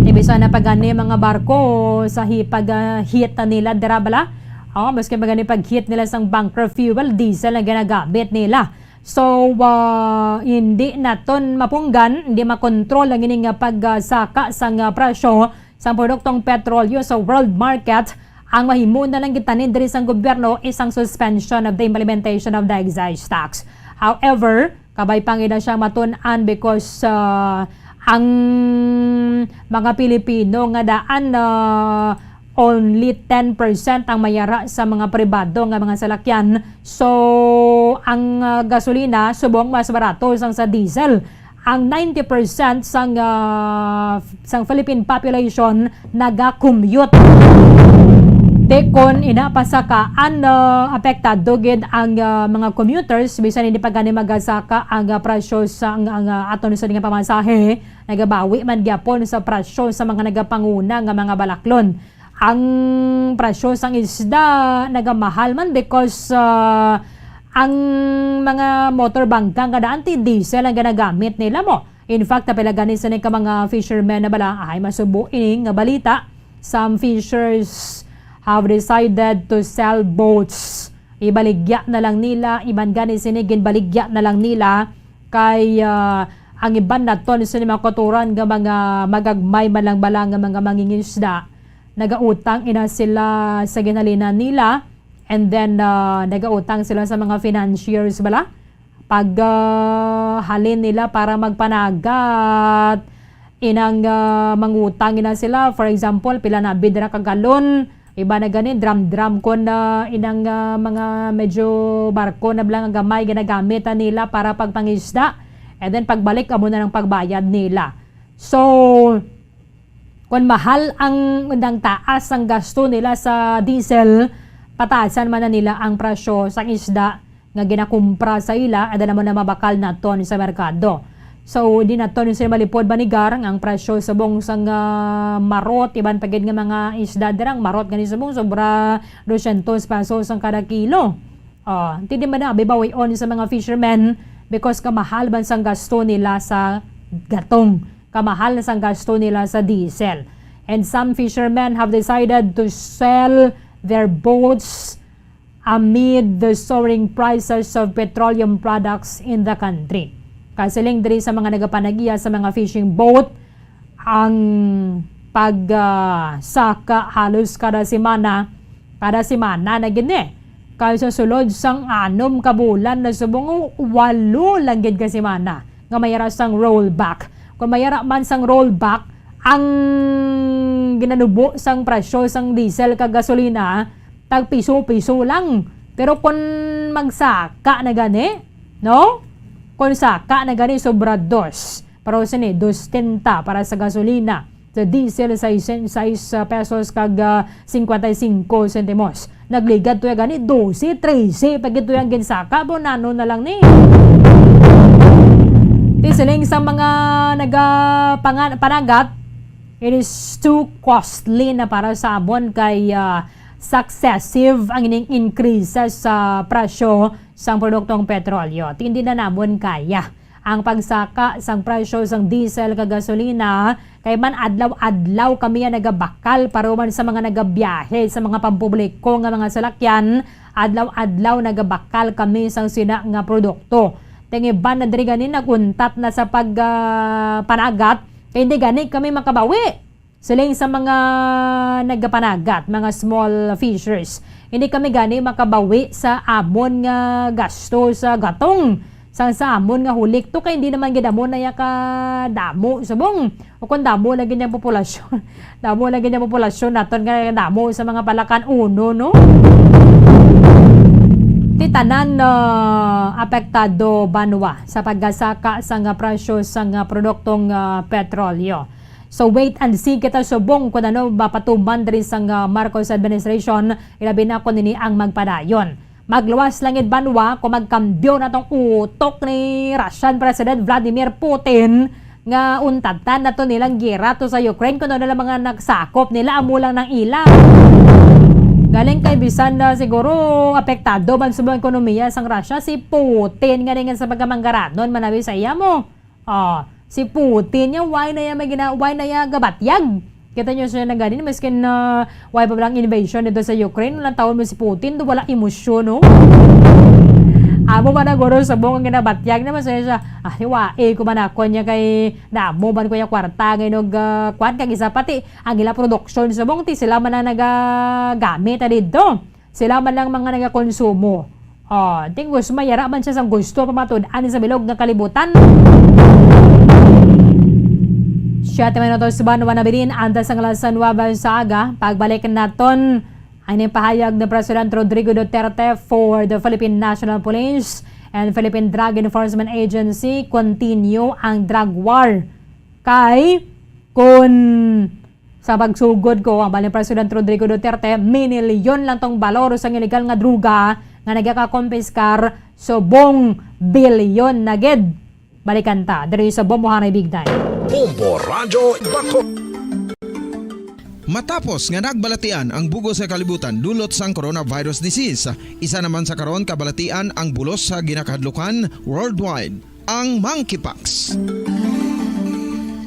Ibisa na pa gani mga barko sa hi-, pag, ah, hit nila dira bala. Oh, maski pa gani pag hit nila sang bunker fuel, diesel ang ginagamit nila. So, ah, hindi naton mapunggan, hindi makontrol ang ini nga pagsaka sang, ah, presyo sang produktong petrolyo sa world market. Ang mahimo na lang gitanin diri sang gobyerno is ang suspension of the implementation of the excise tax. However, kabay pa gid na siya matun-an because, ah, ang mga Pilipino nga daan, ah, only ten percent ang mayara sa mga pribado nga mga salakyan. So, ang, ah, gasolina subong mas barato sang sa diesel. Ang ninety percent sang, ah, sang Philippine population naga-commute. Te kon ina pasakaan, ah, apektado gid ang, ah, mga commuters, bisan hindi pa gani magasaka ang, ah, presyo sa, ang, ang, ah, aton sa nga pamasahe, nagabawi man gyapon sa presyo sa mga nagapanguna nga mga balaklon. Ang presyo sang isda nagamahal man because, ah, ang mga motor bangka nga daan ti diesel ang ginagamit nila mo. In fact, apila gani sini ka mga fishermen na bala, ay masubo ini nga balita. Some fishers have decided to sell boats. Ibaligya na lang nila, iban gani sini ginbaligya na lang nila kay, ah, ang iban naton sini mga kautoran nga mga magagmay man lang bala nga mga mangingisda. Nagautang ina sila sa ginhalinan nila, and then, ah, nagautang sila sa mga financiers bala. Pag, ah, halin nila para magpanagat, inang, ah, mangutang ina sila. For example, pila na bid ra ka galon, iba na gani, drum-drum kon, ah, inang, ah, mga medyo barko na bala nga gamay ginagamit na nila para pagpangisda. And then pagbalik, amo na lang pagbayad nila. So, kon mahal ang, ang taas ang gasto nila sa diesel, pataasan man na nila ang presyo sang isda nga ginakumpra sa ila, ada naman na mabakal naton sa merkado. So, di naton sila malipod banigar nga ang presyo subong sang, ah, marot, iban pa gid nga mga isda dirang marot gani subong sobra dosyentos pesos ang kada kilo. Ah, hindi man na bibawion sa mga fishermen because kamahal man sang gasto nila sa gatong, kamahal na sang gasto nila sa diesel. And some fishermen have decided to sell their boats amid the soaring prices of petroleum products in the country. Kasiling diri sa mga nagapanagiya sa mga fishing boat, ang pag, ah, saka halos kada semana, kada semana na gid ni. Kay sa sulod sang anom ka bulan na subong, walo lang gid ka semana nga mayara sang rollback. Kung mayara man sang rollback, ang ginanubo sang presyo sang diesel kag gasolina, tag piso-piso lang. Pero kung magsaka na gani, no? Kung saka na gani, sobra dos. Pero sini, dos setenta para sa gasolina. Sa diesel, sais, sais, ah, pesos kag, ah, cincuenta y cinco centimos. Nagligad to gani, doce, trese, pag ito yung ginsaka, po, nano na lang ni. Ti siling sa mga nagapangan-, panagat, it is too costly na para sa amon kay, ah, successive ang ining increases sa presyo sang produktong petrolyo. Ti hindi na namon kaya ang pagsaka sang presyo sang diesel kag gasolina, kay man adlaw-adlaw kami ang nagabakal para man sa mga nagabiyahe sa mga pampubliko nga mga salakyan, adlaw-adlaw nagabakal kami sang sina nga produkto. Tingiban na diri gani naguntat na sa pag, ah, panagat, kay hindi gani kami makabawi. Siling sa mga nagapanagat, mga small fishers, hindi kami gani makabawi sa amon nga gasto sa gatong. Sang sa amon nga hulik to, kay hindi naman gid amon na ya ka damo subong. O kung damo lagi niyang populasyon, damo lagi niyang populasyon naton nga damo sa mga palakan uno, no? Ti tanan, ah, apektado banwa sa pagkasaka sa nga presyo sa nga produktong, ah, petrolyo. So, wait and see kita subong kung ano mapatuman diri sang, ah, Marcos administration, ilabi na kung ini ang magpadayon. Magluwas lang gid banwa kung magkambyo na tong utok ni Russian President Vladimir Putin nga untatan na to nilang giyera to sa Ukraine, kung ano lang mga nagsakop nila, amo lang nang ila. Galing kay bisan na siguro apektado man sa mga ekonomiya sang Russia si Putin, nga sa pagkamanggaranon manawi sa iya mo. Ah, si Putin niya, why na iya may gina-, why na iya gabatyag? Kita niyo siya na ganin, maskin na why pa lang invasion dito sa Ukraine, walang tawon mo si Putin, do wala emosyon, no? Amo ba na guro subong ang ginabatyag naman sa siya? Ah, hiwa, eh, kumanakon niya kay damo ban ko yung kwarta, ngay nog, ah, kwan, kag isa pati, ang ila production subong, ti sila man ang nagagamit, ah, dito. Sila man lang mga nagakonsumo. Oh, tingos mayara man siya sang gusto pamatud-an sa bilog nga kalibutan. Siyete minutos ba naman nabilin, antas ang alas nuwebe sa aga. Pagbalik naton, ang pahayag ni President Rodrigo Duterte for the Philippine National Police and Philippine Drug Enforcement Agency, continue ang drug war. Kay, kun sa pagsugod ko, ang bali ni President Rodrigo Duterte, minilyon lang tong balor sang illegal nga droga nga nagakakompiskar, subong bilyon na gid. Balikan ta, diri sa Bombo Hanay Big Time. Bombo Radyo Bato. Matapos nga nagbalatian ang bugos sa kalibutan dulot sang coronavirus disease, isa naman sa karon kabalatian ang bulos sa ginakahadlukan worldwide, ang monkeypox.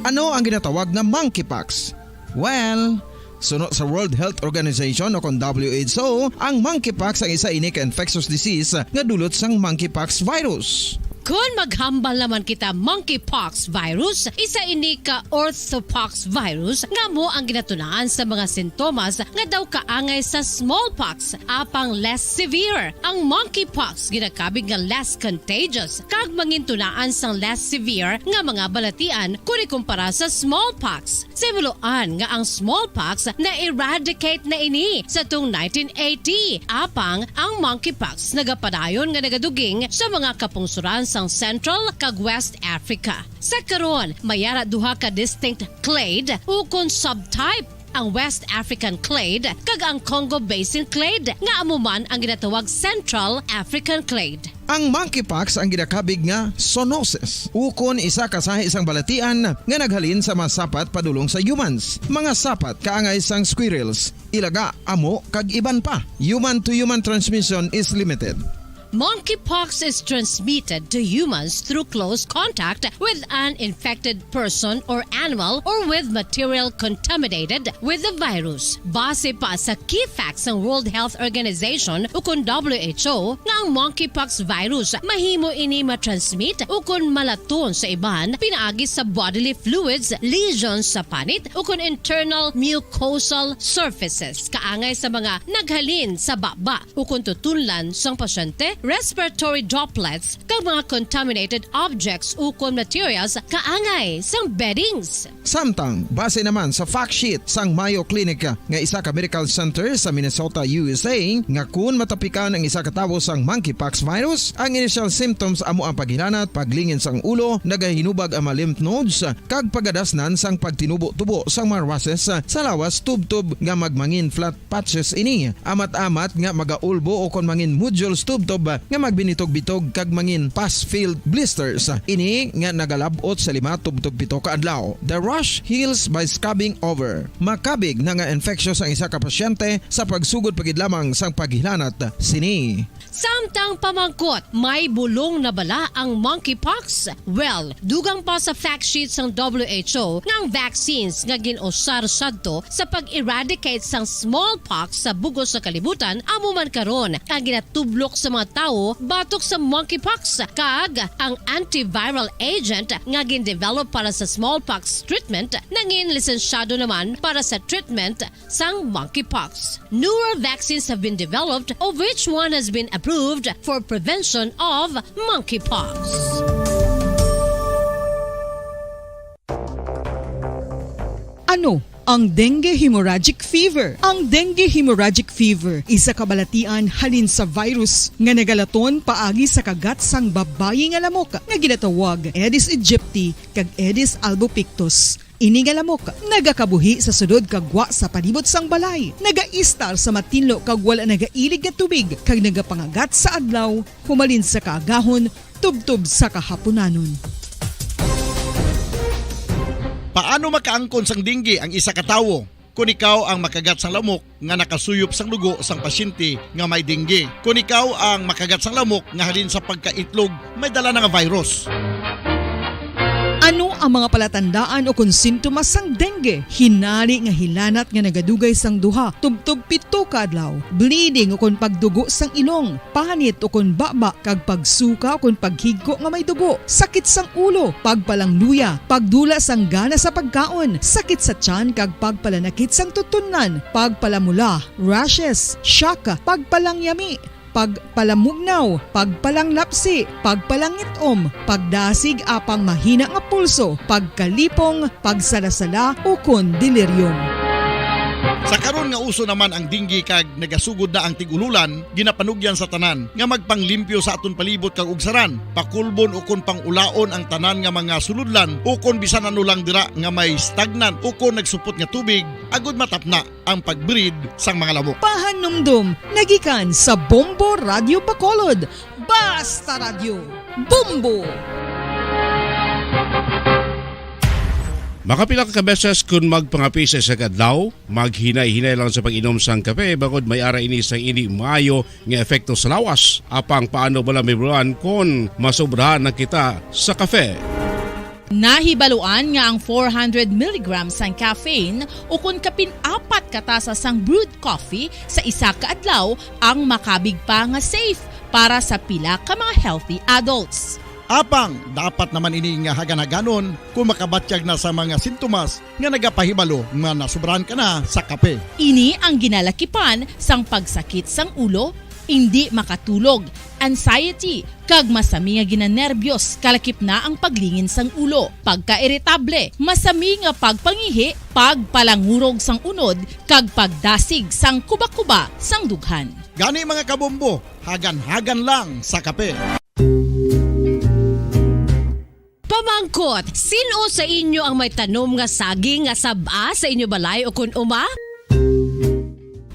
Ano ang ginatawag nga monkeypox? Well, suno sa World Health Organization o kon W H O, ang monkeypox ang isa ini ka infectious disease nga dulot sang monkeypox virus. Kon maghambal naman kita monkeypox virus, isa ini ka orthopox virus nga amo ang ginatunaan sa mga sintomas nga daw kaangay sa smallpox, apang less severe. Ang monkeypox ginakabig nga less contagious kag mangintunaan sang less severe nga mga balatian kon ikumpara sa smallpox. Sa himuloan nga ang smallpox na-eradicate na ini sa tung nineteen eighty, apang ang monkeypox nagapadayon nga nagaduging sa mga kapungsoran sang Central kag West Africa. Sa karon, may ara duha ka distinct clade ukon subtype, ang West African clade kag ang Congo Basin clade, nga amo man ang ginatawag Central African clade. Ang monkeypox ang ginakabig nga zoonosis, ukon isa ka sahi sang balatian nga naghalin sa mga sapat padulong sa humans. Mga sapat kaangay sang squirrels, ilaga, amo, kag iban pa. Human to human transmission is limited. Monkeypox is transmitted to humans through close contact with an infected person or animal or with material contaminated with the virus. Base pa sa key facts sang World Health Organization ukon W H O nga ang monkeypox virus mahimo ini matransmit ukon malaton sa iban pinaagi sa bodily fluids, lesions sa panit ukon internal mucosal surfaces kaangay sa mga naghalin sa baba ukon tutunlan sang pasyente, respiratory droplets, kag mga contaminated objects ukon materials kaangay sang beddings. Samtang, base naman sa fact sheet sang Mayo Clinic nga isa ka medical center sa Minnesota, U S A, nga kun matapikan ang isa ka tawo sang monkeypox virus, ang initial symptoms amo ang paghilanat, paglingin sang ulo, nagahinubag ang mga lymph nodes, kag pagadasnan sang pagtinubo-tubo sang mga rushes sa lawas tubtob nga magmangin flat patches ini, amat-amat nga magaulbo ukon mangin nodules tubtob nga magbinitog-bitog kag mangin pus-filled blisters. Ini nga nagalab-ot sa lima tubtob pito ka adlaw. The rash heals by scabbing over. Makabig na nga infectious ang isa ka pasyente sa pagsugod pa gid lamang sang paghilanat sini. Samtang pamangkot, may bulong na bala ang monkeypox? Well, dugang pa sa fact sheet sang W H O nga ang vaccines nga gin-usar sadto sa pag-eradicate sang smallpox sa bug-os nga kalibutan amo man karon ang ginatublok sa mga tawo batok sa monkeypox, kag ang antiviral agent nga gin-develop para sa smallpox treatment nangin lisensyado naman para sa treatment sang monkeypox. Newer vaccines have been developed, of which one has been approved for prevention of monkeypox. Ano ang dengue hemorrhagic fever? Ang dengue hemorrhagic fever isa ka balatian halin sa virus nga nagalaton paagi sa kagat sang babayi nga lamok nga ginatawag Aedes aegypti kag Aedes albopictus. Ini nga lamok nagakabuhi sa sulod kag gwa sa palibot sang balay, nagaistar sa matinlo kag wala nagailig nga tubig, kag nagapangagat sa adlaw humalin sa kaagahon tubtob sa kahaponanon. Paano makaangkon sang dengue ang isa ka tawo? Kon ikaw ang makagat sang lamok nga nakasuyop sang dugo sang pasyente nga may dengue, kon ikaw ang makagat sang lamok nga halin sa pagkaitlog may dala na nga virus. Ano ang mga palatandaan o kon sintomas sang dengue? Hinali nga hilanat nga nagadugay sang duha tubtob pito ka adlaw, bleeding o kon pagdugo sang ilong, panit o kon baba, kag pagsuka o kon paghigko nga may dugo, sakit sang ulo, pagpalangluya, pagdula sang gana sa pagkaon, sakit sa tiyan kag pagpalanakit sang tutunlan, pagpalamula, rashes, shock, pagpalangyami, pagpalamugnaw, pagpalanglapsi, pagpalangit-om, pagdasig apang mahina nga pulso, pagkalipong, pagsalasala, ukon delirium. Sa karon nga uso naman ang dengue kag nagasugod na ang tig-ululan, ginapanugyan sa tanan nga magpanglimpyo sa aton palibot kag ugsaran, pakulbon ukon pangulaon ang tanan nga mga sulodlan ukon bisan ano lang dira nga may stagnant ukon nagsupot nga tubig, agud matapna ang pag-breed sang mga lamok. Pahanumdom nagikan sa Bombo Radio Bacolod. Basta Radyo, Bombo! Makapila ka beses kun magpangape sa isa ka adlaw, maghinay-hinay lang sa pag-inom sang kape, bangod may ara ini sang indi maayo nga epekto sa lawas. Apang paano bala may bulan kon masobrahan na kita sa kape? Nahibaluan nga ang four hundred milligrams sang caffeine, ukon kapin apat ka tasa sang brewed coffee sa isa ka adlaw, ang makabig pa nga safe para sa pila ka mga healthy adults. Apang dapat naman ini nga hagan-haganon kon makabatyag na sa mga sintomas nga nagapahibalo nga nasobrahan ka na sa kape. Ini ang ginalakipan sang pagsakit sang ulo, indi makatulog, anxiety, kag masami nga ginanerbyos, kalakip na ang paglingin sang ulo, pagkairitable, masami nga pagpangihi, pagpalangurog sang unod, kag pagdasig sang kubakuba sang dughan. Gani, mga kabombo, hagan-hagan lang sa kape. Pamangkot, sin-o sa inyo ang may tanom nga saging nga sab-a sa inyo balay ukon uma?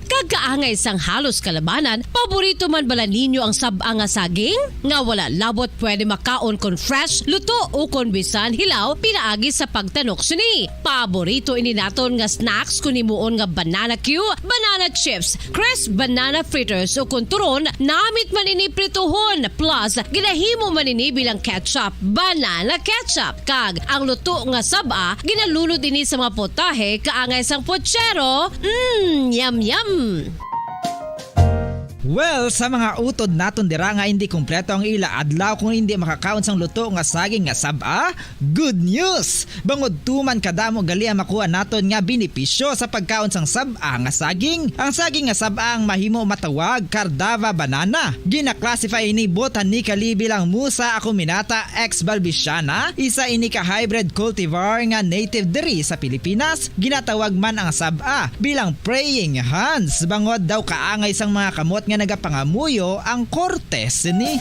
Kag kaangay sang halos kalabanan, paborito man bala ninyo ang sab-a nga saging nga wala labot pwede makaon kon fresh, luto, ukon bisan hilaw pinaagi sa pagtanok sini? Paborito ini naton nga snacks kon himuon nga banana cue, banana chips, crisp banana fritters, ukon turon, namit man ini prituhon, plus ginahimo man ini bilang ketchup, banana ketchup, kag ang luto nga sab-a ginalunod ini sa mga potahe kaangay sang puchero. Mm, yum, yum! Well, sa mga utod naton dira nga indi kompleto ang ila adlaw kung indi makakaon sang luto nga saging nga sab-a, good news! Bangod tuman kadamo gali ang makuha naton nga benepisyo sa pagkaon sang sab-a nga saging. Ang saging nga sab-a ang mahimo matawag Cardava banana. Gina-classify ini botanically bilang Musa acuminata ex balbisiana, isa ini ka hybrid cultivar nga native diri sa Pilipinas. Ginatawag man ang sab-a bilang praying hands, bangod daw kaangay sang mga kamot nga nagapangamuyo ang korte sini.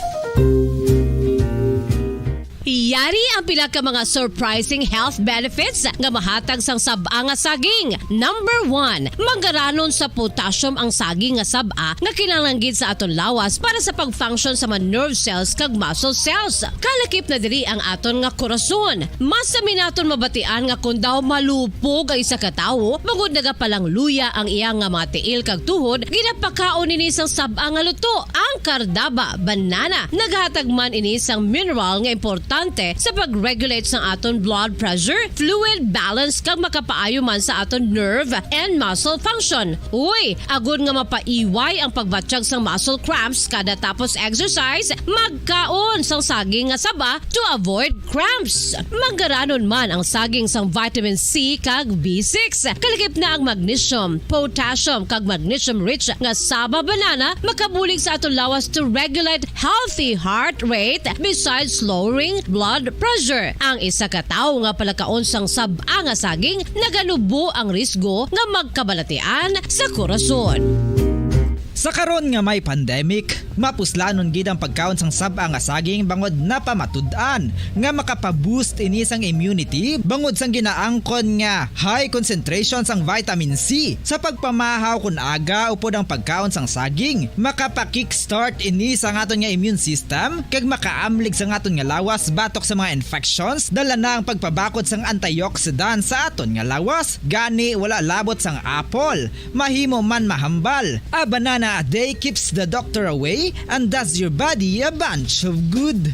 Yari ang pila ka mga surprising health benefits nga mahatag sang sab-a nga saging. Number one, manggaranon sa potassium ang saging nga sab-a nga kinahanglan gid sa aton lawas para sa pag-function sa mga nerve cells kag muscle cells. Kalakip na diri ang aton nga korason. Masami naton mabatian nga kon daw malupog ang isa ka tawo, bangod nagapalangluya ang iya nga mga tiil kag tuhod, ginapakaon ini sang sab-a nga luto, ang Cardava banana. Naghatag man ini sang mineral nga importante sa pag-regulate sang aton blood pressure, fluid balance, kag makapaayo man sa aton nerve and muscle function. Uy, agod nga mapaiway ang pagbatyag sang muscle cramps kada tapos exercise, magkaon sang saging nga saba to avoid cramps. Manggaranon man ang saging sang vitamin C kag B six. Kalakip na ang magnesium, potassium, kag magnesium-rich nga saba banana makabulig sa aton lawas to regulate healthy heart rate besides lowering blood pressure. Ang isa ka tawo nga palakaon sang sab-a nga saging naganubo ang risgo nga magkabalatian sa korason. Sa karon nga may pandemic, Mapuslanon gid ang pagkaon sang sab-a nga saging bangod napamatud-an nga makapa-boost ini sang immunity bangod sang ginaangkon nga high concentration sang vitamin C. Sa pagpamahaw kon aga upod ang pagkaon sang saging, makapa-kickstart ini sa aton nga immune system kag makaamlig sa aton nga lawas batok sa mga infections, dala na ang pagpabakod sang antioxidant sa aton nga lawas. Gani, wala labot sang apple, mahimo man mahambal. A banana a day keeps the doctor away and does your body a bunch of good.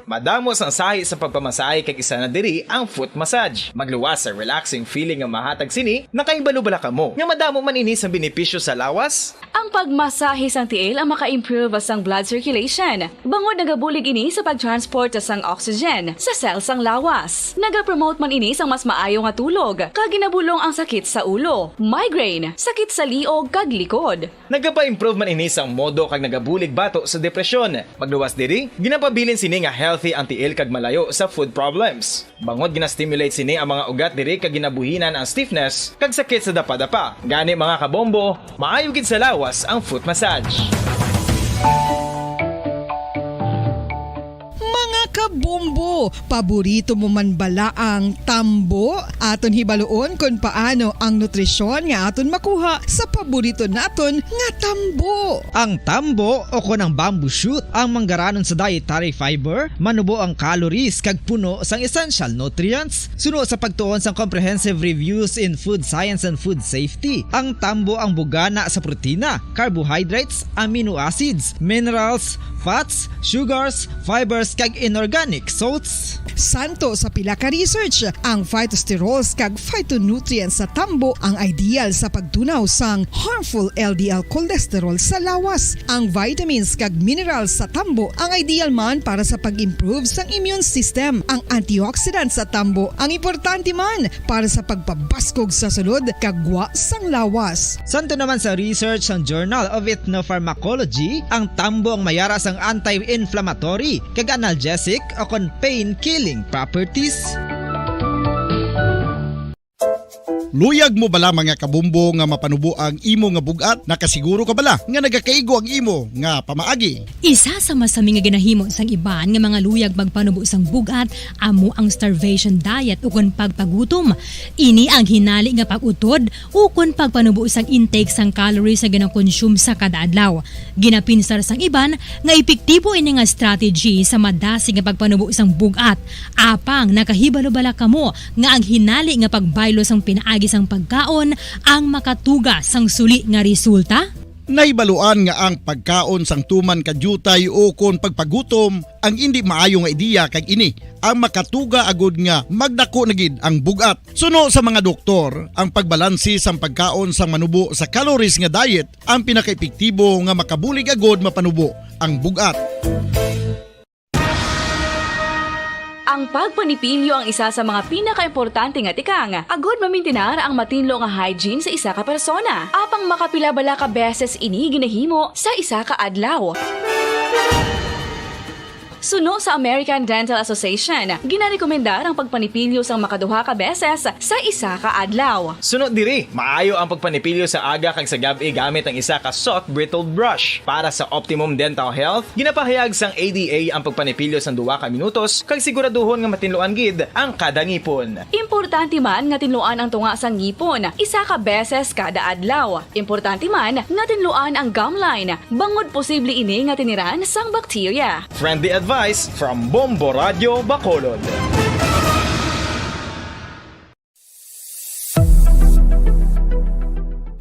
Madamo sang sahi sa pagpamasahe kag isa na diri ang foot massage. Magluwas sa relaxing feeling nga mahatag sini, nakahibalo bala kamo nga madamo man ini sang benepisyo sa lawas? Ang pagmasahe sang tiil ang maka-improve sang blood circulation, bangod nagabulig ini sa pag-transport sang oxygen sa cell sang lawas. Nagapromote man ini sang mas maayo nga tulog, kag ginabulong ang sakit sa ulo, migraine, sakit sa liog, kag likod. Nagapa-improve man ini sang modo kag nagabulig bato sa depresyon. Magluwas diri, ginapabilin sini nga healthy ang tiil kag malayo sa foot problems. Bangod gina-stimulate sini ang mga ugat diri kag ginabuhinan ang stiffness kag sakit sa dapadapa. Gani, mga kabombo, maayo gid sa lawas ang foot massage. Mga kabombo, paborito mo man bala ang tambo? Aton hibaluon kon paano ang nutrisyon nga aton makuha sa paborito naton nga tambo. Ang tambo o kon ang bamboo shoot ang manggaranon sa dietary fiber, manubo ang calories kag puno sang essential nutrients. Suno sa pagtuon sang Comprehensive Reviews in Food Science and Food Safety, ang tambo ang bugana sa protina, carbohydrates, amino acids, minerals, fats, sugars, fibers, kag inorganic salts. Santo sa pila ka research, ang phytosterols kag phytonutrients sa tambo ang ideal sa pagtunaw sang harmful L D L cholesterol sa lawas. Ang vitamins kag minerals sa tambo ang ideal man para sa pag-improve sang immune system. Ang antioxidant sa tambo ang importante man para sa pagpabaskog sa sulod kag gwa sang lawas. Santo naman sa research sang Journal of Ethnopharmacology, ang tambo ang mayara sang anti-inflammatory kag analgesic o kon pain-killing properties. Luyag mo bala, mga kabombo, nga mapanubo ang imo nga bug-at? Nakasiguro ka bala nga nagakaigo ang imo nga pamaagi? Isa sa masami nga ginahimo sang iban nga mga luyag magpanubo sang bug-at amo ang starvation diet ukon pagpagutom. Ini ang hinali nga pag-utod ukon pagpanubo sang intake sang calories nga gina-consume sa kada adlaw. Ginapinsar sang iban nga epektibo ini nga strategy sa madasig nga pagpanubo sang bug-at. Apang nakahibalo bala kamo nga ang hinali nga pagbaylo sang pinaagi sang pagkaon ang makatuga sang suli nga resulta? Nahibaluan nga ang pagkaon sang tuman ka diutay ukon pagpagutom ang indi maayo nga ideya, kag ini ang makatuga agud nga magdako na gid ang bug-at. Suno sa mga doktor, ang pagbalanse sang pagkaon sang manubo sa calories nga diet ang pinakaepektibo nga makabulig agud mapanubo ang bug-at. Ang pagpanipilyo ang isa sa mga pinakaimportante nga tikang agud mamintinar ang matinlo nga hygiene sa isa ka persona. Apang makapila bala ka beses ini ginahimo sa isa ka adlaw? Suno sa American Dental Association, ginarekomendar ang pagpanipilyo sang makaduha ka beses sa isa ka adlaw. Suno diri, maayo ang pagpanipilyo sa aga kag sa gab-i gamit ang isa ka soft bristled brush. Para sa optimum dental health, ginapahayag sang A D A ang pagpanipilyo sang duha ka minutos kag siguraduhon nga matinluan gid ang kada ngipon. Importante man nga tinluan ang tunga sang ngipon isa ka beses kada adlaw. Importante man nga tinluan ang gum line, bangod posible ini nga tiniran sang bakterya. Friendly advice from Bombo Radyo Bacolod.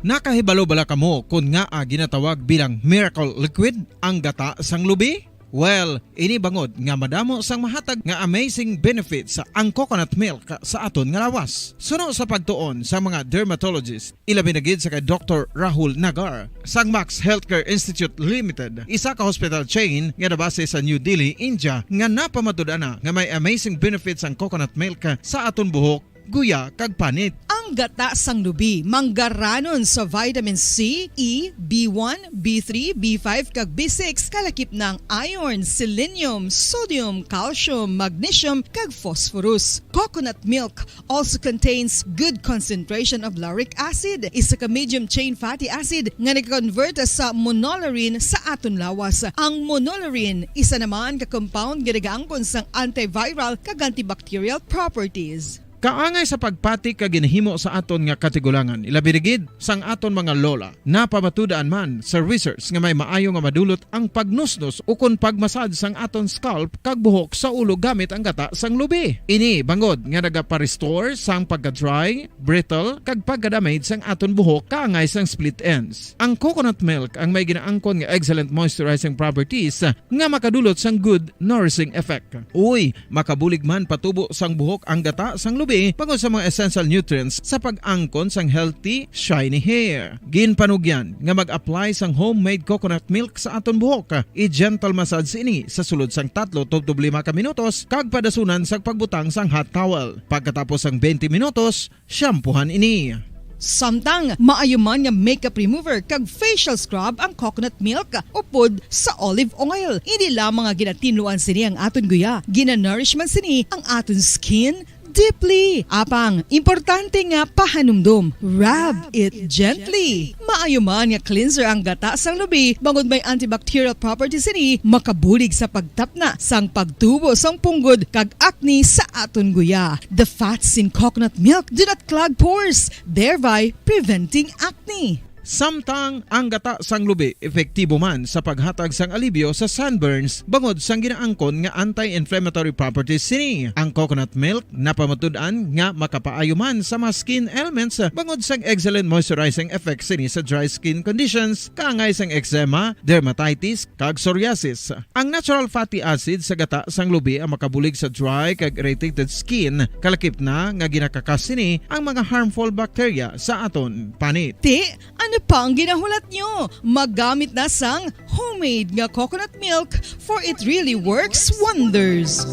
Nakahibalo bala kamo kon ngaa ginatawag bilang miracle liquid ang gata sang lubi? Well, ini bangod nga madamo sang mahatag nga amazing benefits ang coconut milk sa aton nga lawas. Suno sa pagtuon sa mga dermatologist, ilabi na gid sa kay Doktor Rahul Nagar sang Max Healthcare Institute Limited, isa ka hospital chain nga nabase sa New Delhi, India, nga napamatud-an na nga may amazing benefits ang coconut milk sa aton buhok guya, kag panit. Ang gata sang lubi manggaranon sa vitamin C, E, B one, B three, B five, kag B six, kalakip na ang iron, selenium, sodium, calcium, magnesium, kag phosphorus. Coconut milk also contains good concentration of lauric acid, isa ka medium chain fatty acid nga nag-convert sa monolaurin sa aton lawas. Ang monolaurin isa naman ka compound nga nagaangkon sang antiviral kag antibacterial properties. Kaangay sa pagpati ka ginahimo sa aton nga katigulangan, ilabi na gid sang aton mga lola. Napamatud-an man sa research nga may maayo nga madulot ang pagnusnos ukon pagmasad sang aton scalp kag buhok sa ulo gamit ang gata sang lubi. Ini bangod nga nagapa-restore sang pagka-dry, brittle, kag pagka-damage sang aton buhok kaangay sang split ends. Ang coconut milk ang may ginaangkon nga excellent moisturizing properties nga makadulot sang good nourishing effect. Uy, makabulig man patubo sang buhok ang gata sang lubi bangod sa mga essential nutrients sa pag-angkon sang healthy, shiny hair. Ginpanugyan nga mag-apply sang homemade coconut milk sa aton buhok. I-gentle massage ini sa sulod sang tatlo tubtob lima ka minutos kag padasunan sang pagbutang sang hot towel. Pagkatapos sang twenty minutos, shampoohan ini. Samtang maayo man nga makeup remover kag facial scrub ang coconut milk upod sa olive oil. Hindi lamang nga ginatinluan sini ang aton guya, ginanourish man sini ang aton skin deeply. Apang, importante nga pahanumdom, rub it gently. Maayo man nga cleanser ang gata sang lubi, bangod may antibacterial properties sini, makabulig sa pagtapna sang pagtubo sang punggod kag acne sa aton guya. The fats in coconut milk do not clog pores, thereby preventing acne. Samtang ang gata sang lubi epektibo man sa paghatag sang alibyo sa sunburns bangod sang ginaangkon nga anti-inflammatory properties sini. Ang coconut milk napamatud-an nga makapaayo man sa mga skin ailments bangod sang excellent moisturizing effect sini sa dry skin conditions, kaangay sang eczema, dermatitis, kag psoriasis. Ang natural fatty acid sa gata sang lubi ang makabulig sa dry kag irritated skin, kalakip na nga ginakakas sini ang mga harmful bacteria sa aton panit. Ti, ano pa ang ginahulat nyo? Maggamit na sang homemade nga coconut milk, for it really works wonders.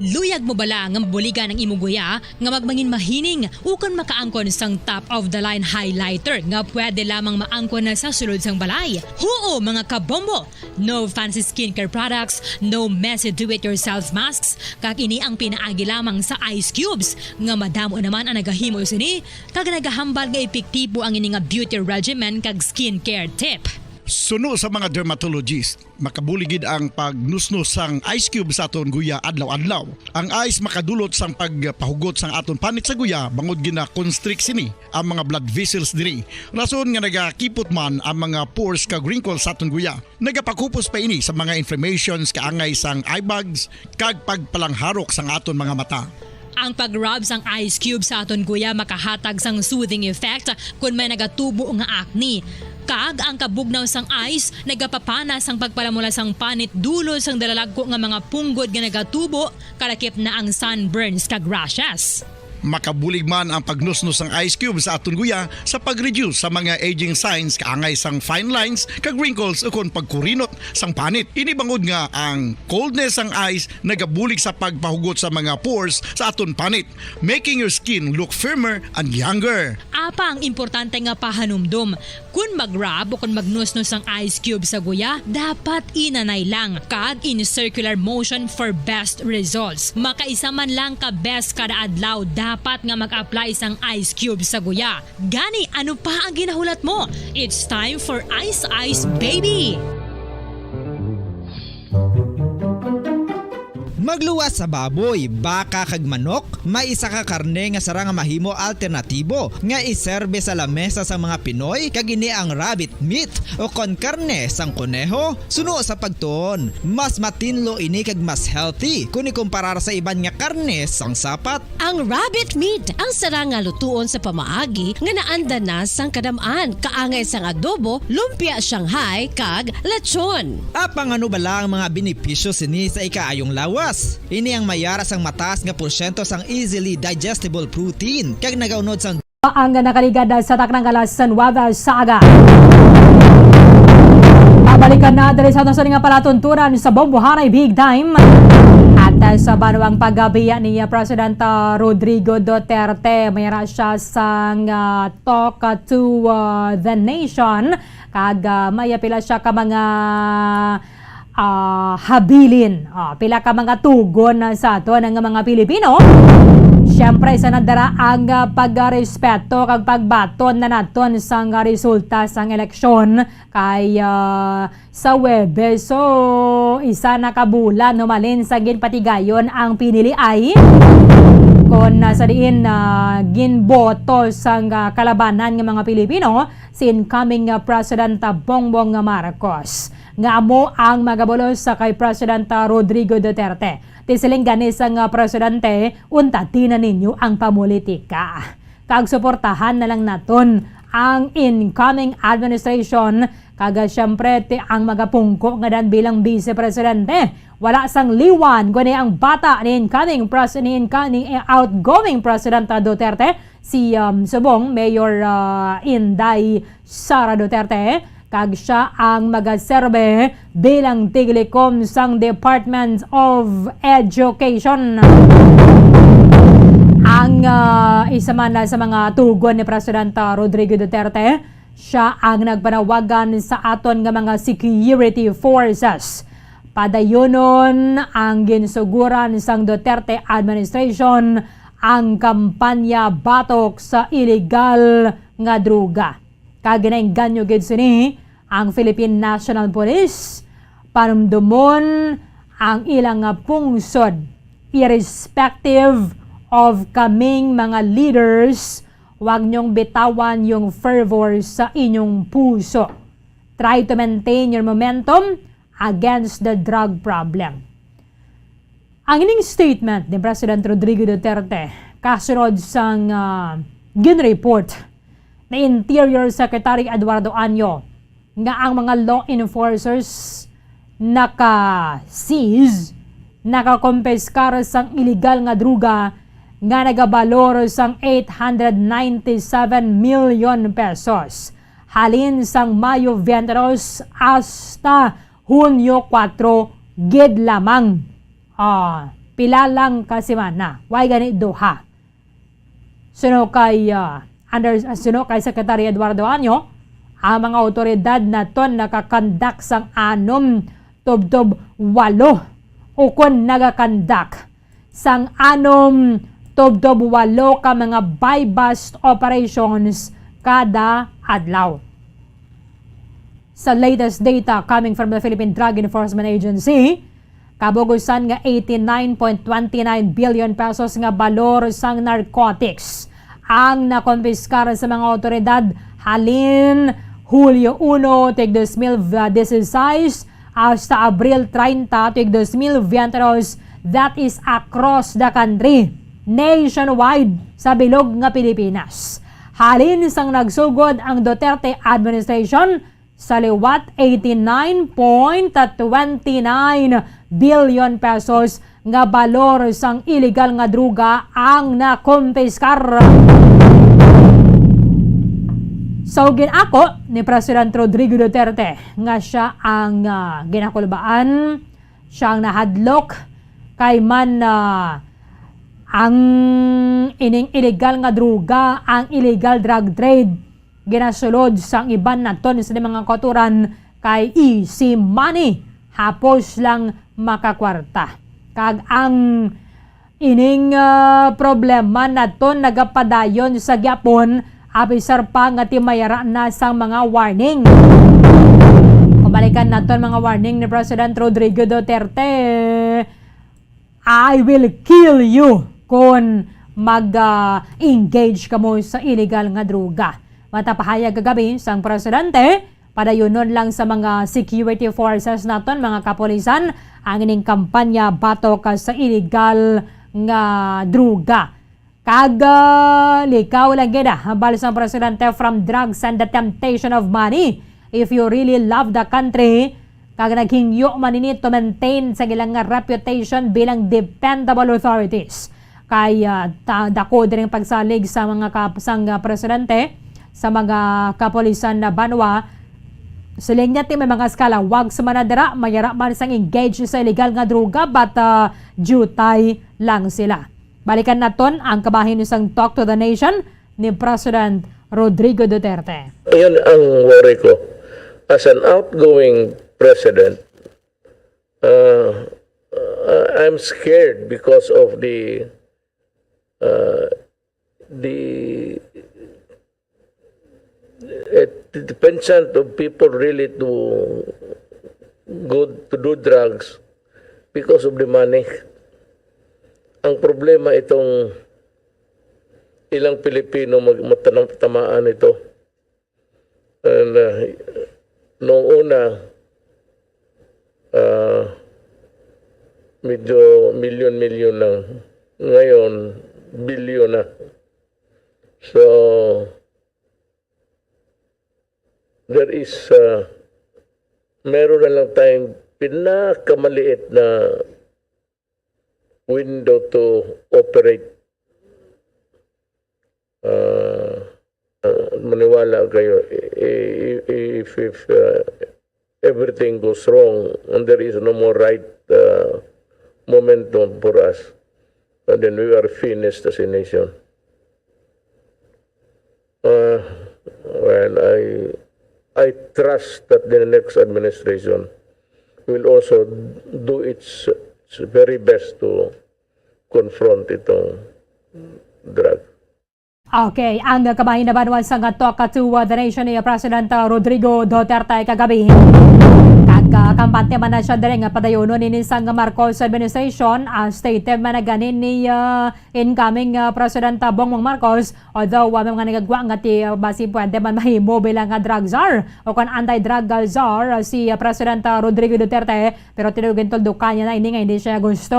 Luyag mo bala nga mabuligan ang imo guya nga magmangin mahining ukon makaangkon sang top of the line highlighter nga pwede lamang maangkon na sa sulod sang balay? Huo, mga kabombo! No fancy skincare products, no messy do-it-yourself masks, kag ini ang pinaagi lamang sa ice cubes nga madamo naman ang nagahimo sini kag nagahambal nga epektibo ang ini nga beauty regimen kag skincare tip. Suno sa mga dermatologist, makabuli gid ang pagnusnos sang ice cube sa aton guya adlaw-adlaw. Ang ice makadulot sang pagpahugot sang aton panit sa guya bangod gina-constrict sini ang mga blood vessels diri. Rason nga nagakipot man ang mga pores kag wrinkles sa aton guya. Nagapakupos pa ini sa mga inflammations kaangay sang eye bags kag pagpalangharok sang aton mga mata. Ang pag-rub sang ice cube sa aton guya makahatag sang soothing effect kon may nagatubo nga acne. Kag ang kabugnaw sang ice nagapapana sang pagpalamula sang panit dulot sang dalalagko nga mga punggod nga nagatubo, kalakip na ang sunburns kag rashes. Makabulig man ang pagnusnos sang ice cube sa aton guya sa pag-reduce sa mga aging signs kaangay sang fine lines kag wrinkles ukon pagkurinot sang panit. Ini bangod nga ang coldness sang ice nagabulig sa pagpahugot sa mga pores sa aton panit, making your skin look firmer and younger. Apang importante nga pahanumdom, kon mag-rub o kon magnusnos sang ice cube sa guya, dapat inanay lang kag in circular motion for best results. Makaisa man lang ka beses kada adlaw dapat nga mag-apply sang ice cube sa guya. Gani, ano pa ang ginahulat mo? It's time for Ice Ice Baby! Magluwas sa baboy, baka, kag manok, may isa ka karne nga sarang nga mahimo alternatibo nga iserbe sa lamesa sang mga Pinoy, kag ini ang rabbit meat, o kon karne sang koneho. Suno sa pagtuon, mas matinlo ini kag mas healthy kon ikumparar sa iban nga karne sang sapat. Ang rabbit meat ang sarang nga lutuon sa pamaagi nga naandan na sang kadam-an, kaangay sang adobo, lumpia Shanghai, kag lechon. Apang ano bala ang mga benepisyo sini sa ikaayong lawas? Ini ang may ara sang mataas nga porsyento sang easily digestible protein kag nagaunod sang Ang nakaligad sa taknang alas nuwebe sa aga. Balikan na diri sa aton sa nga palatuntunan sa Bombohanay Big Time. At, ah, sa banwang paggabi ni, ah, President, ah, Rodrigo Duterte, may ra siya sang, ah, talk, ah, to, ah, the nation. Kag, ah, may pila siya ka mga, ah, habilin. Ah, pila ka mga tugon na sa aton nga mga Pilipino. Siyempre, sa nadara ang, ah, pagrespeto kag pagbaton na naton sang resulta sang eleksyon. Kay, ah, sa Huwebes, so, isa na ka bulan humalin sa ginpatigayon ang pinili ay kon, ah, sa diin, ah, ginboto sang, ah, kalabanan nga mga Pilipino si incoming, ah, President, ah, Bongbong Marcos, nga amo ang magabulos sa kay President, ah, Rodrigo Duterte. Ti siling gani sang, ah, presidente, unta ti na ninyo ang pamulitika. Kag suportahan na lang naton ang incoming administration, kag, ah, siyempre, ti ang magapungko nga dan bilang vice presidente. Wala sang liwan, guni ang bata ni incoming pres-, ni inca-, ni outgoing President Duterte, si, um, subong Mayor, ah, Inday Sara Duterte, kag siya ang magaserbe bilang tiglikom sang Department of Education. Ang, ah, isa man na sa mga tugon ni Presidente Rodrigo Duterte, siya ang nagpanawagan sa aton nga mga security forces. Padayonon ang ginsuguran sang Duterte administration ang kampanya batok sa iligal nga droga. Kag ginaengganyo gid sini ang Philippine National Police, panumdomon ang ilang nga pungsod, irrespective of kaming mga leaders, wag niyong bitawan yung fervor sa inyong puso. Try to maintain your momentum against the drug problem. Ang ining statement ni President Rodrigo Duterte kasunod sang, ah, ginreport ni Interior Secretary Eduardo Año nga ang mga law enforcers naka-seize, nakakompiskar sang iligal nga droga nga nagabalor sang eight hundred ninety-seven million pesos halin sang Mayo twenty-two hasta Hunyo kuwatro gid lamang. Ah, pila lang ka semana, way gani duha. Suno kay, ah, under, ah, suno kay Secretary Eduardo Año, ang mga awtoridad naton nakakandak sang anom tubtob walo, ukon nagakandak sang anom tubtob walo ka mga buy-bust operations kada adlaw. Sa latest data coming from the Philippine Drug Enforcement Agency, kabugusan nga eighty-nine point twenty-nine billion pesos nga balor sang narcotics ang nakompiskar sa mga awtoridad halin Hulyo uno, tig dos mil dieciséis, hasta Abril treinta, tig dos mil veintidos, that is across the country, nationwide, sa bilog nga Pilipinas. Halin sang nagsugod ang Duterte administration, sa liwat eighty-nine point twenty-nine billion pesos nga balor sang iligal nga droga ang nakumpiskar. So, gin-ako ni President Rodrigo Duterte nga siya ang, ah, ginakulbaan, siya ang nahadlok, kay man, ah, ang ining iligal nga droga, ang illegal drug trade, ginasulod sang iban naton sa mga kautoran kay easy money, hapos lang makakwarta. Kag ang ining, ah, problema naton nagapadayon sa gihapon, apisar pa nga timayara na sang mga warning. Pabalikan naton mga warning ni President Rodrigo Duterte. "I will kill you kon mag, ah, engage kamo sa illegal nga droga." Matapahayag kagabi sang presidente, padayunon lang sa mga security forces naton, mga kapulisan, ang ining kampanya batok sa illegal nga droga. Kag, ah, likaw lang gid, ah, hambal sang presidente, "From drugs and the temptation of money, if you really love the country," kag naghingyo man ini to maintain sa ilang nga reputation bilang dependable authorities. Kay, ah, ta-, dako diri ang pagsalig sa mga kap-, sang, ah, presidente sa mga kapulisan na banwa, Siling niya, ti may mga eskalawag sa manadera, mayara man sang engage sa illegal nga droga, but, ah, diutay lang sila. Balikan naton ang kabahin sang Talk to the Nation ni President Rodrigo Duterte. Yun ang worry ko. As an outgoing president, uh, uh, I'm scared because of the, uh, the, eh, the penchant of people really to go to do drugs because of the money. Ang problema, itong ilang Pilipino mag-, matanam-, tamaan ito. And, uh, noong una, uh, medyo milyon-milyon lang. Ngayon, bilyon na. So, there is, uh, meron na lang tayong pinakamaliit na window to operate. Uh, uh, maniwala kayo, i-, i-, if, if, uh, everything goes wrong and there is no more right, uh, momentum for us, and then we are finished as a nation. Uh, well, I, I trust that the next administration will also do its, its very best to confront itong drug. Okay, ang kabahin naman sang Talk to the Nation ni President, uh, Rodrigo Duterte kagabi. Kag, uh, kampante man na siya diri nga padayonon ini sang Marcos administration. Uh, stated man na gani ni, uh, incoming, uh, President, uh, Bongbong Marcos, although wa man nga nagagwa nga ti, uh, basi pwede man mahimo bilang nga drug czar o kon anti-drug, uh, czar, uh, si, uh, President, uh, Rodrigo Duterte, pero tinuod gintuldukan niya na ini nga hindi siya gusto.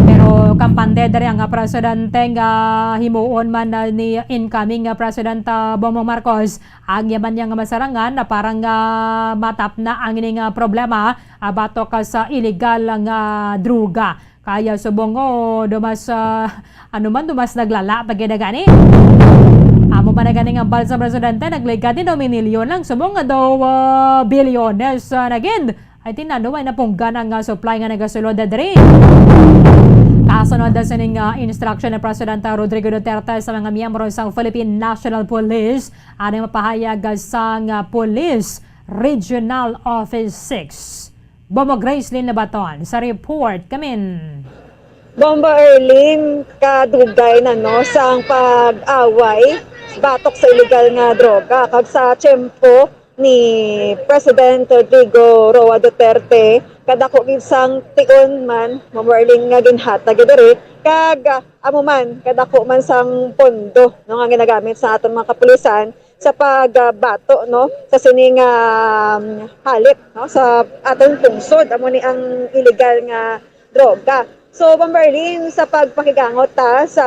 Pero kampante diri ang, ah, presidente nga himuon man, ah, ni incoming, ah, President, ah, Bongbong Marcos, ang yaman niya nga masarangan na parang, ah, matap na ang ini nga problema, ah, batok ka sa illegal nga droga. Kaya subong, oh, dumas, ah, ano man, dumas naglala pa gid gani. Amo ba na gani nga hambal sa presidente, nagligad ni daw minilyon lang, subong nga daw, ah, bilyones, ah, na gid. Ay, tinalo, ay napunggan ang, ah, supply nga nagasulod na diri. Kasunod na sining, ah, instruction ni President, ah, Rodrigo Duterte sa mga miyembro sang Philippine National Police, anay mapahayag, ah, sang, ah, Police Regional Office six. Bomo Gracelyn Labaton sa report kamin. Bomba Erlin, kadugay na, no, sang pag-away batok sa illegal nga droga. Kag sa tiyempo ni President Rodrigo Roa Duterte, kadako gid sang tion man, Ma'am Arlene, nga ginhatag diri, kag, ah, amo man, kadako man sang pondo, no, nga ginagamit sa aton mga kapulisan sa pagbato, no, sa sining, um, halip, no, sa aton pungsod. Amo ni ang illegal nga droga. So, Ma'am Marlene, sa pagpakigangot ta sa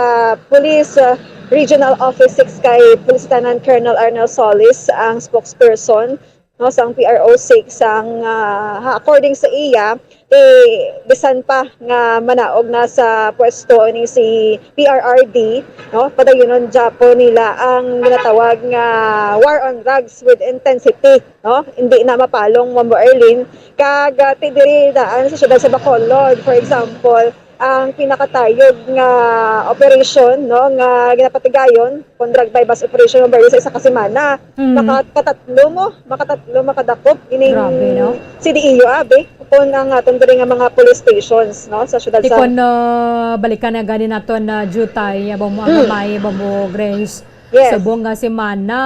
Police, uh, Regional Office six kay Police Lieutenant Colonel Arnel Solis, ang spokesperson, no, sang P R O six, ang, ah, ha, according sa iya, eh, bisan pa nga manaog na sa pwesto ni si P R R D, no, padayunon gyapo nila ang ginatawag nga war on drugs with intensity, no? Hindi na mapalong, Ma'am Arlene. Kag, ah, ti diri daan sa siyudad sa Bacolod, for example, ang pinakatayog nga operation, no, nga ginapatigayon kon drug buy-bust operation, Ma'am Arlene, sa isa ka semana. Mm. Makakatatlo mo, makatatlo, makadakop ining Grabe, no? C D E U, abi, kon ang aton diri nga mga police stations, no, sa siyudad sa Tikon, ah, balikan na gani naton na jutay, Bombo Mm. Agamay, Bombo Grace. Yes. Subong nga semana,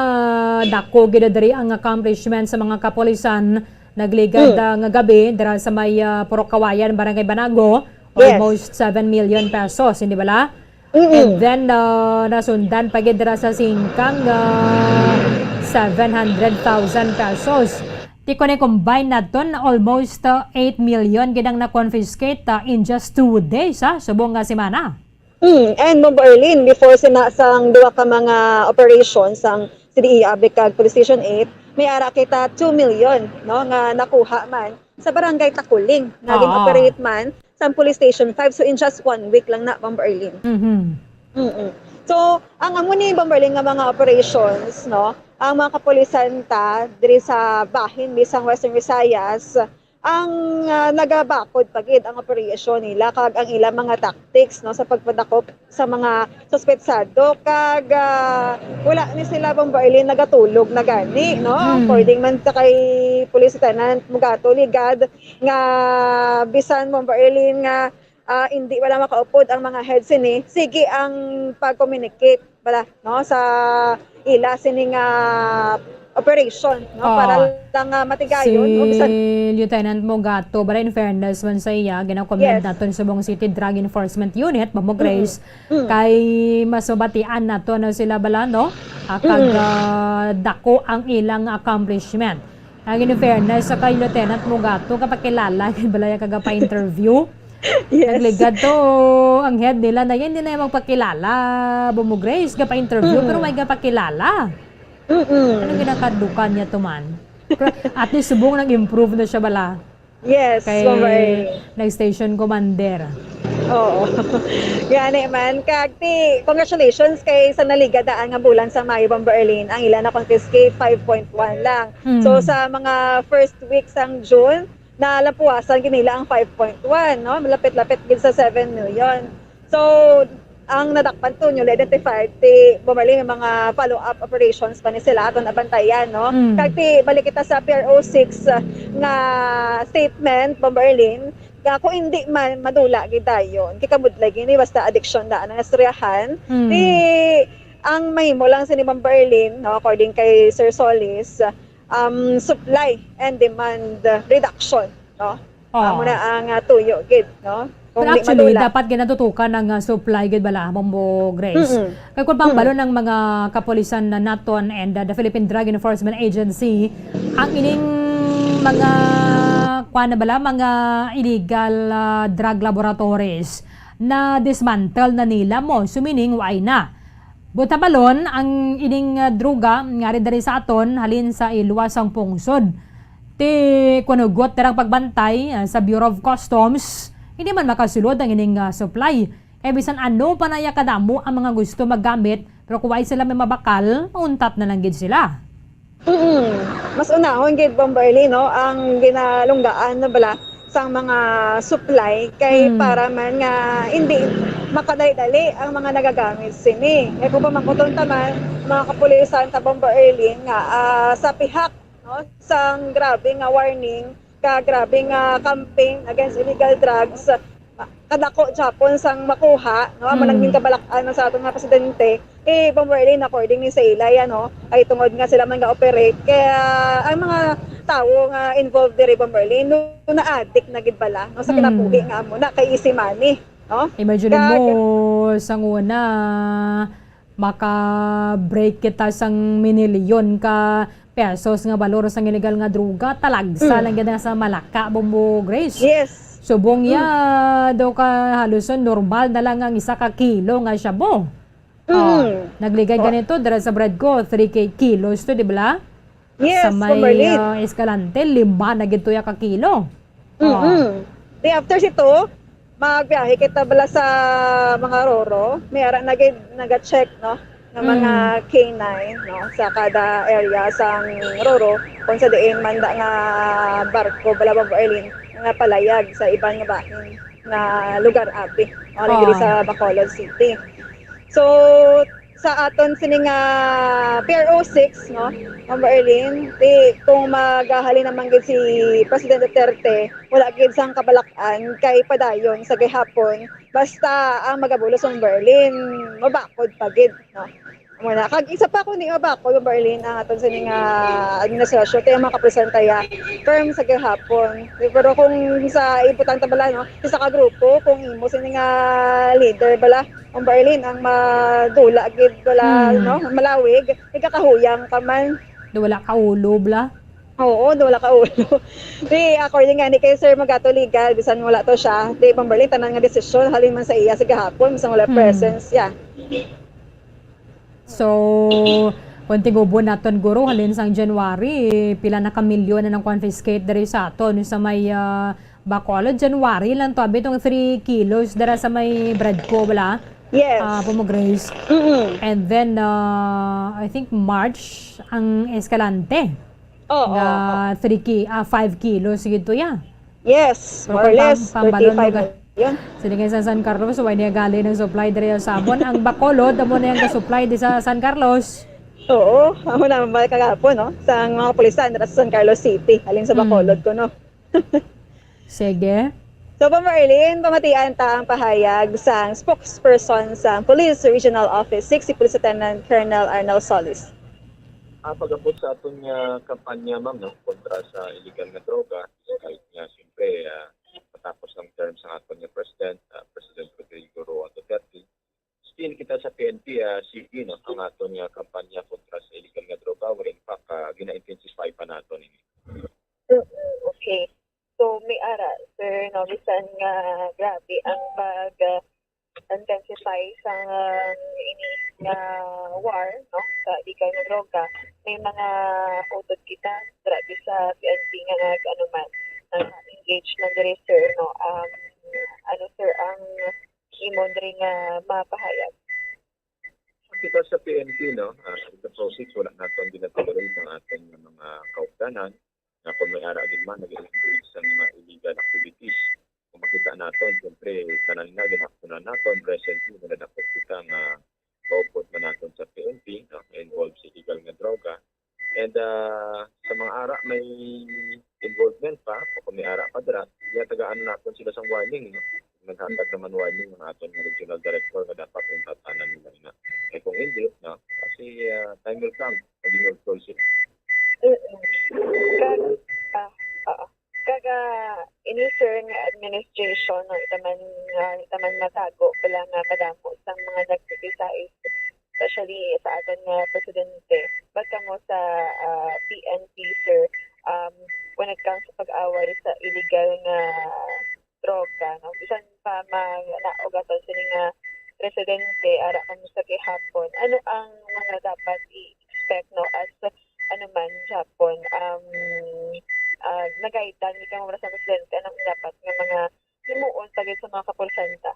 dako gid diri ang accomplishment sa mga kapulisan. Nagligad, Mm. ah, nga gabi dira sa may, ah, Purok Kawayan, Barangay Banago, Yes. almost seven million pesos, hindi bala? Mm-mm. And then, ah, nasundan pa gid dira sa Singkang, ah, seven hundred thousand pesos. Ti kon i-combine naton, almost, ah, eight million gid ang na-confiscate, ah, in just two days, ha, subong nga semana. Mm, and Ma'am Arlene, before sina sang duha ka mga operations sang C D E Abig kag Police Station eight, may ara kita two million, no, nga nakuha man sa Barangay Takuling, nga Oo. gin-operate man sa Police Station five. So, in just one week lang na, Ma'am Arlene. Mhm. Mm-mm. So, ang amo ni, Ma'am Arlene, nga mga operations, no, Ang mga kapulisan ta diri sa bahin misang Western Visayas, ang, ah, nagabakod pa gid ang operasyon nila kag ang ilang mga tactics, no, sa pagpadakop sa mga suspetsado, kag, ah, wala ni sila, Bombo Arlene, nagatulog na gani, no? Hmm. According man sa kay Police Lieutenant Mugato Ligad, nga bisan, Bombo Arlene, nga, ah, hindi wala makaupod ang mga heads sini, sige ang pag-communicate bala, no, sa ila sini nga operation, no, Oo. para lang, ah, matigayon, Si no, bisan Lieutenant Mogato, bala, in fairness man sa iya, gina-commend Yes. naton subong City Drug Enforcement Unit, Mamo Mm-mm. Grace, Mm. kay mas mabatian nato na sila, bala, no? Ah, kag, Mm-mm. ah, dako ang ilang accomplishment. Ang in fairness sa kay Lieutenant Mogato, kapakilala, gid bala ya kagapa-interview. Yes. Nagligad to, ang head nila na yan, hindi na yung magpakilala, Bombo Grace, gapa-interview, Mm. pero may gapakilala. Mm-mm. Anong ginakadukan niya to man? Pero at least, subong nag-improve na siya bala. Yes, Kay Bombo Arlene. nag-station commander. Oo. Gani man. Kag ti, congratulations kay sa naligad daan nga bulan sa Mayo, Bombo Arlene. Ang ila na-confiscate, five point one lang. Hmm. So, sa mga first week sang June, nalampuasan gid nila ang five point one, no? Malapit-lapit gid sa seven million. So, ang nadakpan to, newly identified, ti Bombo Arlene, may mga follow-up operations pa ni sila aton nabantayan, no? Mm. Kag ti, balik kita sa P R O six, uh, nga statement, Bombo Arlene, nga kung hindi man madula gid dayon, kay kabudlay gini basta adiksyon daan ang nastoryahan. Mm. Ti, ang mahimo lang sini, Bombo Arlene, no, according kay Sir Solis, um, supply and demand reduction, no? Oo. Amo na ang, ah, tuyo gid, no? Kung Pero di actually, madula. dapat ginatutukan ang, ah, supply gid bala, Bombo Grace. Mm-mm. Kay kung Mm-mm. pangbalon ng mga kapulisan na naton and, ah, the Philippine Drug Enforcement Agency, ang ining mga, kuwan na bala, mga illegal, ah, drug laboratories na dismantle na nila mo, sumining waay na. Buot silingon, ang ining, ah, droga nga ari diri sa aton halin sa iluwas sang pungsod. Ti kuan, hugot dira ang pagbantay, ah, sa Bureau of Customs, hindi man makasulod ang ining, ah, supply. Kay bisan ano pa na ya kadamo ang mga gusto maggamit, pero kung wala sila may mabakal, mauntat na lang gid sila. Mm. Mas unahon gid, Bombo Arlene, no, ang ginalunggaan na bala sang mga supply kay Mm. para man nga hindi makadali-dali ang mga nagagamit sini. Kay kung pamangkuton ta man, mga kapulisan ta, Bombo Arlene, nga, ah, sa pihak, no, sang grabe nga warning, ka grabe nga campaign against illegal drugs, kadako gihapon sang makuha, no? Amo lang Mm. ginkabalak-an sa aton nga presidente. Eh, Bombo Arlene, according ni sa ila, yan, no? Ay, tungod nga sila man ga-operate. Kaya ang mga tawo nga involved diri, Bombo Arlene, no, na-addict na gid bala, no, sa Mm. kinabuhi nga amo na, kay easy money, no? Imagine Kag- mo, sang una, maka-break kita sang minilyon ka pesos nga balor sang illegal nga droga, talagsa Mm. lang gid na sa Malacca, Bombo Grace. Yes. Subong Mm. ya daw ka halos normal na lang ang isa ka kilo nga shabu. Mm. Oh, nagligay Oh. ganito, dira sa bread ko, three ki-, kilos to, di ba? Yes, Sa may, Bombo Arlene. ah, Escalante, lima na gid to ya ka kilo. Oh. Mm-mm. Di after sito, magbiyahe kita bala sa mga roro. May ara na gid naga-check, no, nga mga Mm. K nine, no, sa kada area sang roro, kung sa diin man da nga barko bala, Bombo Arlene, nga palayag sa iban nga bahin nga lugar, abi. O, diri Oh. sa Bacolod City. So, sa aton sini nga P R O six, no, Bombo Arlene, di, kung magahalin naman gid si President Duterte, wala gid sang kabalak-an kay padayon sa gihapon, basta ang magabulos, Bombo Arlene, mabakod pa gid, no? Muna. Kag isa pa ko ni mabakod, Bombo Arlene, ang aton sini nga administrasyon, kaya mga kapresentaya, firm sa gihapon. Pero kung sa ibutang ta bala, no, isa ka grupo, kung imo sini nga leader bala, Bombo Arlene, ang madula gid bala, Hmm. no, malawig, ikakahuyang ka man. Do wala ka ulo, bla? Oo, do wala ka ulo. Di, according nga ni kay Sir Magato Legal, bisan wala to siya, di, Bombo Arlene, tanan nga desisyon, halin man sa iya sa gahapon, bisan wala Hmm. presence, yeah. So, kung tigubo naton, guro, halin sang January, pila na ka milyon na nang confiscate diri sa aton sa may, ah, Bacolod? January lang to, abi, tong three kilos dira sa may bread ko, bala. Yes. Ah, Pomo Grace. Mm-mm. And then, ah, I think March ang Escalante. Oo, Nga oo. three ki-, ah, five kilos gid to, ya. Yes, Pero more or kung less, pam-, pambalon mo thirty-five ga-, million. Sini nga sa San Carlos, way niya gali ng supply diri sa amon. Ang Bacolod, amo na yung supply di sa San Carlos. Oo, amo na ba kagapon, no? Sa mga kapulisan, dira sa San Carlos City, halin sa Mm. Bacolod ko, no? Sige. So, Ma'am Arlene, pamatian ta ang pahayag sang spokesperson sa Police Regional Office six, si Police Lieutenant Colonel Arnel Solis. Ah, pag-abot sa aton nga kampanya, ma'am, no, kontra sa illegal nga droga, kahit nga, siyempre, ah, matapos ang term sa aton nga president, ah, President Rodrigo Roa Duterte, still kita sa P N P, ah, sige, no, ang aton nga kampanya kontra sa illegal nga droga, wherein fact, ah, gina-intensify pa naton ini. Mm, okay. So, may ara, sir, no, bisan nga grabe ang pag, ah, intensify sa, ah, ini nga war, no, sa illegal nga droga, may mga utod kita, grabe sa P N P nga nag-, ano man, nag-engage man diri, sir, no? Um, ano, sir, ang imo diri nga mapahayag? Kita sa P N P, no, ah, sa process, wala naton ginatolerate ang aton nga mga kaupdanan nga kung may ara gid man nag-engage sa mga illegal activities. Kung makita naton, siyempre, tanan nga ginahapunan naton, recently, may nadakop kita nga kaupod man naton sa P N P, no, involved sa illegal nga droga. And, ah, sa mga ara may involvement pa, o kung may ara pa dira, ginatagaan naton sila sang warning, no? Naghatag naman warning ang aton nga regional director nga dapat yung tatanan nila na. Eh, kung hindi, no? Kasi, ah, time will come, maging choice yun. Mm-mm. Kag, ah, oo. Kag, ah, ini, sir, nga administration, no, ita man, ah, ita man matago pala nga madamo sang mga nag-criticize, especially sa aton nga presidente. Bag kamo sa, ah, P N P, sir, um, when it comes sa pag-away sa illegal nga droga, no? Bisan pa ma-, naog aton sini nga presidente, ara kamo sa gihapon. Ano ang mga dapat i-expect, no, as ano man, Japon, um, ah, nagaitan ni kamo sa presidente, anong dapat nga mga himuon pa gid sa mga kapulisanta?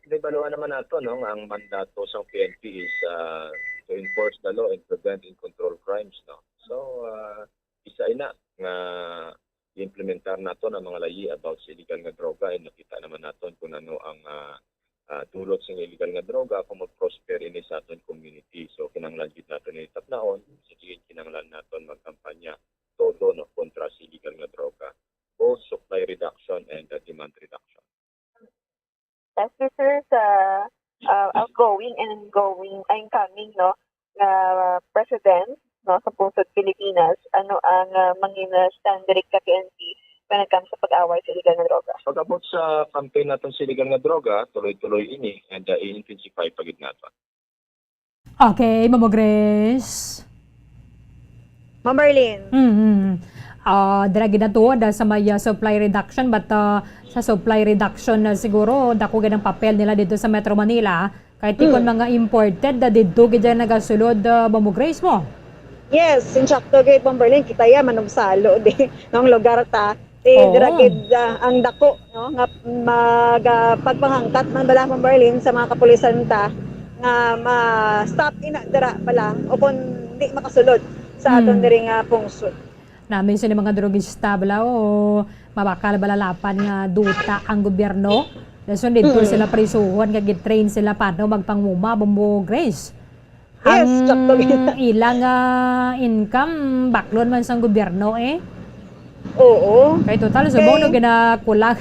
Nahibaluan naman nato, no, nga ang mandato sa P N P is, ah, to enforce the law and prevent and control crimes, no? So, ah, isa ina nga i-implementar naton ang mga layi about sa illegal nga droga, and nakita naman naton kung ano ang, ah, ah, dulot sa illegal nga droga kung mag-prosper ini sa aton community. So, kinahanglan gid naton ini tapnaon, sige, kinahanglan naton magkampanya todo, no, kontra sa illegal nga droga, both supply reduction and, ah, demand reduction. Thank you, sir, sa, ah, outgoing and ingoing, ah, incoming, no, nga president, no, sa pungsod Pilipinas. Ano ang, ah, mangin, ah, stand diri ka P N P when it comes sa pag-away sa illegal nga droga? Pag-abot sa campaign naton sa illegal nga droga, tuloy-tuloy ini, and, ah, i-intensify pa gid naton. Okay, Mamo Grace. Ma'am Marlene. Mm-hmm. Ah, dira ginatuod, ah, sa may, ah, supply reduction, but, ah, sa supply reduction na siguro, dako gid ang papel nila dito sa Metro Manila. Kay tikon Mm. mga imported, ah, dito gid yan nagasulod, ah, Mamo Grace mo. Yes, insakto gid, Ma'am Marlene, kita ya, manumsalo di, nung lugar ta. Ti Oo. Dira gid, ah, ang dako, no, nga mag, ah, pagpanghangkat man bala, Ma'am Marlene, sa mga kapulisan ta nga ma-stop ina dira bala o kung di makasulod sa aton Hmm. diri nga pungsod. Namin sila mga drogista bala o mabakal bala lapan nga duta ang gobyerno. Dason dito Hmm. sila prisuhon nga gitrain sila paano magpanguma, Bombo Grace. Yes, ang sakto gid. Ilang, ah, income, baklon man sang gobyerno, eh. Oo. Kay total, subong, Okay. no, ginakulang,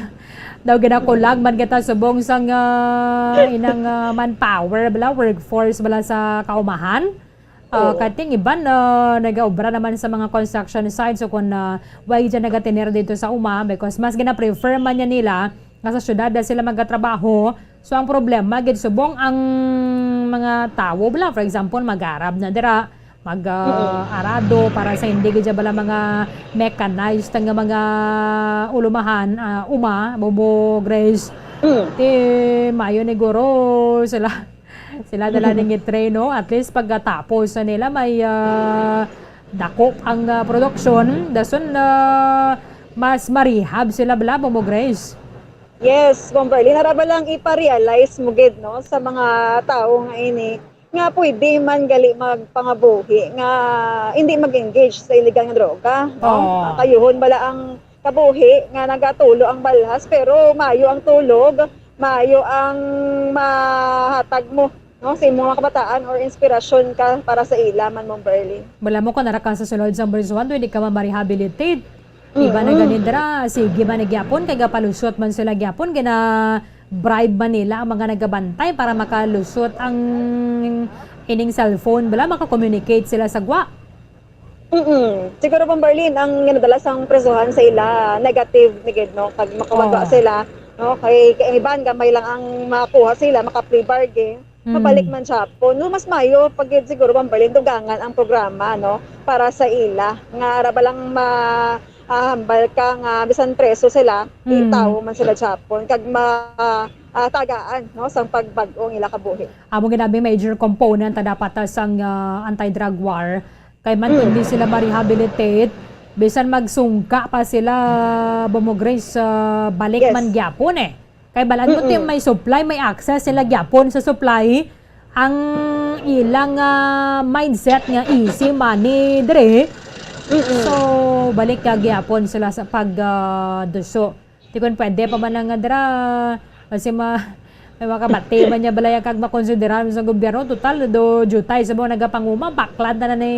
daw ginakulang man kita subong sang, ah, inang, ah, manpower bala, workforce bala sa kaumahan. Ah, Oo. Kating iban, ah, nagaobra naman sa mga construction sites, so kung, ah, way dyan nagatener dito sa uma, because mas gina-prefer man niya nila nga sa syudad na sila magatrabaho. So, ang problema, gid subong ang mga tawo bala, for example, mag-arab na dira, mag, ah, Mm-mm. arado para sa hindi gid bala mga mechanized nga mga ulumahan, ah, uma, Bombo Grace. Mm. Ti, mayo ni guro sila, sila dala ning i-train, no? At least pagkatapos sa nila may, ah, dakop ang, ah, production. Dason, ah, mas marihab sila bala, Bombo Grace. Yes, Bomberlin, ara ba lang ipa-realize mo gid, no, sa mga tawo nga ini nga pwede man gali magpangabuhi nga hindi mag-engage sa illegal nga droga, no? Oo. Kayuhon bala ang kabuhi nga nagatulo ang balhas, pero maayo ang tulog, maayo ang mahatag mo, no, sa imong mga kabataan or inspirasyon ka para sa ila man, Bomberlin. Wala mo, kung nara ka sa sulod sang prisohan, pwede ka man ma-rehabilitate. Iba na Mm. gani dira, sige man na gyapon, kay gapalusot man sila gyapon, gina-bribe man nila ang mga nagabantay para makalusot ang ining cellphone, bala, maka-communicate sila sa gwa. Mm. Siguro, Bomberlin, ang ginadala sang presohan sa ila, negative ni gid, no? Kag makawagwa Oh. sila, no? Kay, kay iban, gamay lang ang makuha sila, maka-plea bargain. Mm. Mabalik man siya po. No, mas mayo pag siguro, Bomberlin, dugangan ang programa, no? Para sa ila. Nga ara ba lang ma-, ah, hambal ka nga bisan preso sila, Mm. itawo man sila Japon. Kag ma-, ah, tagaan, no? Sang pagbag-o ang ila kabuhi. Amo gid abi major component na dapat, ah, sang, ah, anti-drug war. Kay man Mm. hindi sila ma-rehabilitate, bisan magsungka pa sila, Bombo Grace, ah, balik Yes. man gyapon eh. Kay balad mo, Mm-mm. ti may supply, may access sila gyapon sa supply. Ang ilang, ah, mindset nga easy money diri. Mm-mm. So, balik ka gyapon sila sa pag, ah, duso. Ti kun pwede pa man nga dira, kasi ma-, may makabati man niya balaya kag makonsiderar sa gobyerno. Total, do, jutay sa mga nagapanguma, baklat na na ni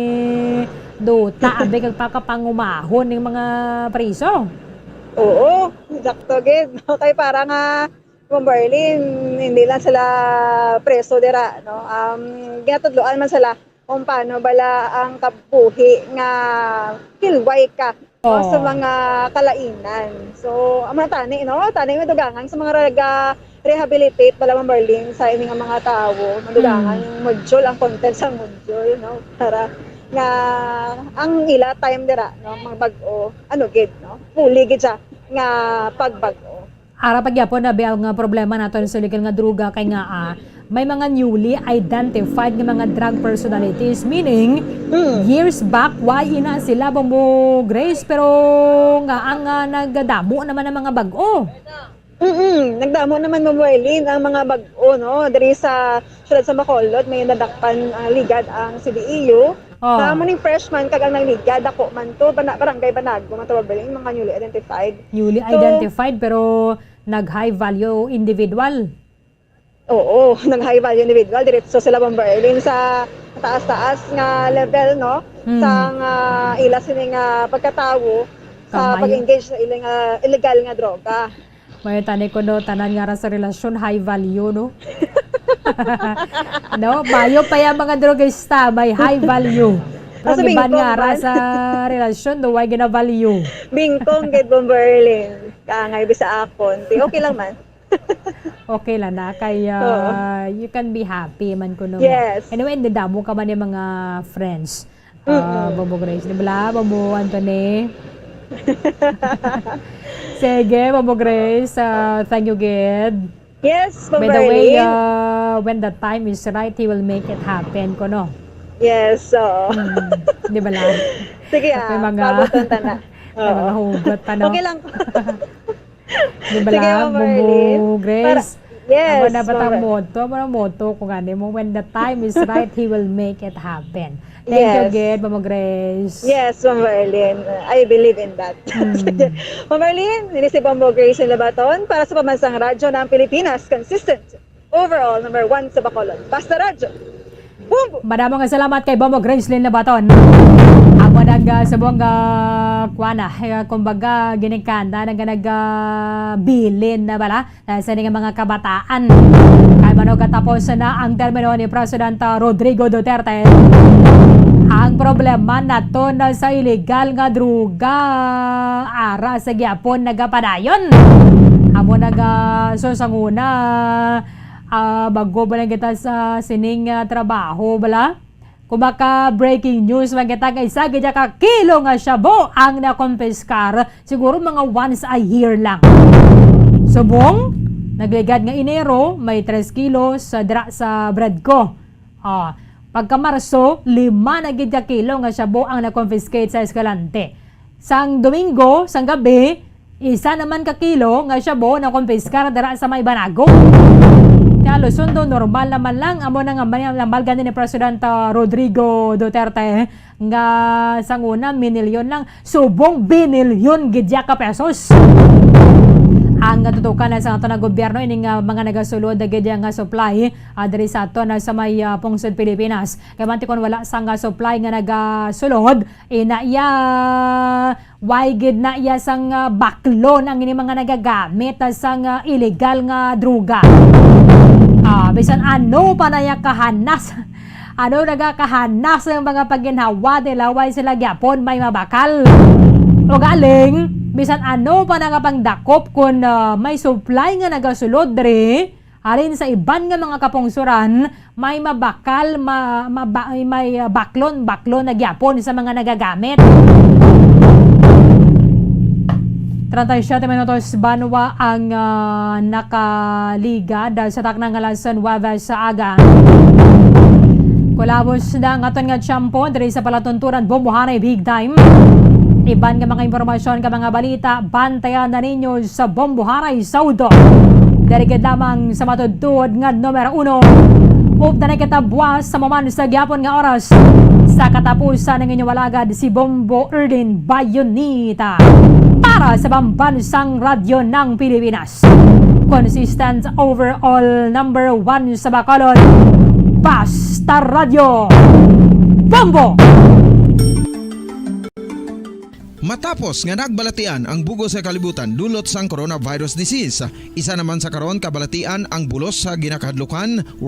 duta, abi kag pakapangumahon ning mga priso. Oo, sakto gid, no? Kay para nga, Bomberlin, hindi lang sila preso dira, no? Um, ginatudloan man sila kung paano bala ang kabuhi nga hilway ka, no, sa Oo. mga kalainan. So, amo na tani, no? Tani madugangan sa mga raga rehabilitate bala, Bomberlin, sa ini nga mga tawo. Madugangan Mm. module, ang content sa module, no? Para nga ang ila time dira, no, mga bag-o, ano gid, no? Puli gid siya nga pagbag-o. Ara pa gyapon na, Bel, nga problema naton sa illegal nga droga kay nga, ah, may mga newly identified nga mga drug personalities, meaning, Mm. years back, wa ina sila, Bombo Grace, pero nga ang, ah, nagdamo naman ang mga bag-o. Mm-mm. Nagdamo naman, Ma'am Marlene, ang mga bag-o, no? Diri sa siyudad sa Bacolod, may nadakpan, ah, ligad ang C D E U. Oh. Sa amo ning freshman kag ang nagligad, dako man to, bana-, barangay Banago man to, Bomberlin, mga newly identified. Newly So, identified, pero nag-high value individual. Oo, nag-high value individual. Diretso sila, Bomberlin, sa taas-taas nga level, no? Hmm. Sang, ah, ila sini nga pagkatawo sa Kamay. pag-engage sa ila nga illegal nga droga. May tani ko, no, tanan nga ra sa relasyon, high value, no? No? Mayo pa yung mga drogista, may high value. Pero Nasa ang iban bingkong nga ra man. sa relasyon, do, way gina-value. Bingkong gid, Bomberlin. Kaangay, bisa akon. Ti, okay lang man. Okay lang na. Kay, Oo. ah, you can be happy man kuno. Yes. Anyway, hindi damo ka man yung mga friends. Ah, Mm-mm. Bombo Grace, di ba? Bombo Anthony. Sige, Bombo Grace, ah, thank you, gid. Yes, By the way, Bomberlin. ah, when the time is right, he will make it happen, kuno. Yes, oo. Mm, di ba lang? Sige, At may ah, mga, pabuton ta na. may Oo. mga hugot pa, no? Okay lang. Di ba Sige, lang, Bombo Bomberlin. Grace? Para, yes, Amo na ba ta Bomber. moto? Amo na moto ko gani mo, "When the time is right, he will make it happen." Thank you Yes. again, Bombo Grace. Yes, Bomberlin. I believe in that. Mm. Bomberlin, ini si Bombo Grace Labaton para sa Pambansang Radyo ng Pilipinas. Consistent. Overall, number one sa Bacolod. Basta Radyo. Bombo! Madamo nga salamat kay Bombo Gracelyn Labaton. Amo nag, ah, subong, ah, kuwan na, eh, kumbaga, ginikanda na nga nag, ah, bilin na bala, ah, sa ining mga kabataan. Kay mano katapos na ang termino ni Presidente Rodrigo Duterte, ang problema nato na sa illegal nga droga, ara sa gyapon nagapadayon. Amo nag, ah, so sa una, Ah, bago ba lang kita sa sining, ah, trabaho, bala? Kung maka breaking news man kita, kay isa gid ka kilo nga shabu ang nakonpiskar, siguro mga once a year lang. Subong, nagligad nga Enero, may tres kilos sa dira sa Bredco. Ah, pagka Marso, lima na gid ka kilo nga shabu ang na-confiscate sa Escalante. Sang Domingo, sang gabi, Isa naman ka kilo nga shabu nakumpiskar dira sa may Banago. Kaya Lusundo, normal naman lang. Amo na nga may namalgan ni President, ah, Rodrigo Duterte nga sang una, minilyon lang. Subong binilyon gid ya ka pesos. Ang natutukan na sa ato na gobyerno, ini nga mga nagasulod na gid ya nga supply, ah, diri sa ato na sa may, ah, pungsod Pilipinas. Kaya man, ti kon wala sang, ah, supply nga nagasulod, ina ya, why gid na iya sang, ah, baklon ang ini mga nagagamit, ah, sang, ah, illegal nga droga. Ah, bisan ano pa na iya kahanas, ano nagakahanas ang mga pagginhawa nila, why sila gyapon may mabakal? O galing, bisan ano pa na nga pangdakop kun, ah, may supply nga nagasulod diri, halin sa iban nga mga kapungsuran, may mabakal, ma-, maba-, may, ah, baklon, baklon na gyapon sa mga nagagamit. Treinta y siete minutos banwa ang, ah, nakaligad sa takna nga alas nuwebe sa aga. Kulabos na ang aton nga tiyempo diri sa palatuntunan Bombohanay Big Time. Iban nga mga impormasyon ka mga balita, bantayan na ninyo sa Bombohanay Saudo. Diri gid lamang sa matudtuod nga numero uno. Upda na kita buwas sa maman sa gyapon nga oras. Sa katapusan ng inyong alagad si Bombo Erdin Bayonita para sa Pambansang Radyo ng Pilipinas. Consistent overall number one sa Bacolod. Basta Radyo. Bombo! Matapos nga nagbalatian ang bug-os nga kalibutan dulot sang coronavirus disease, isa naman sa karon kabalatian ang bulos sa ginakahadlukan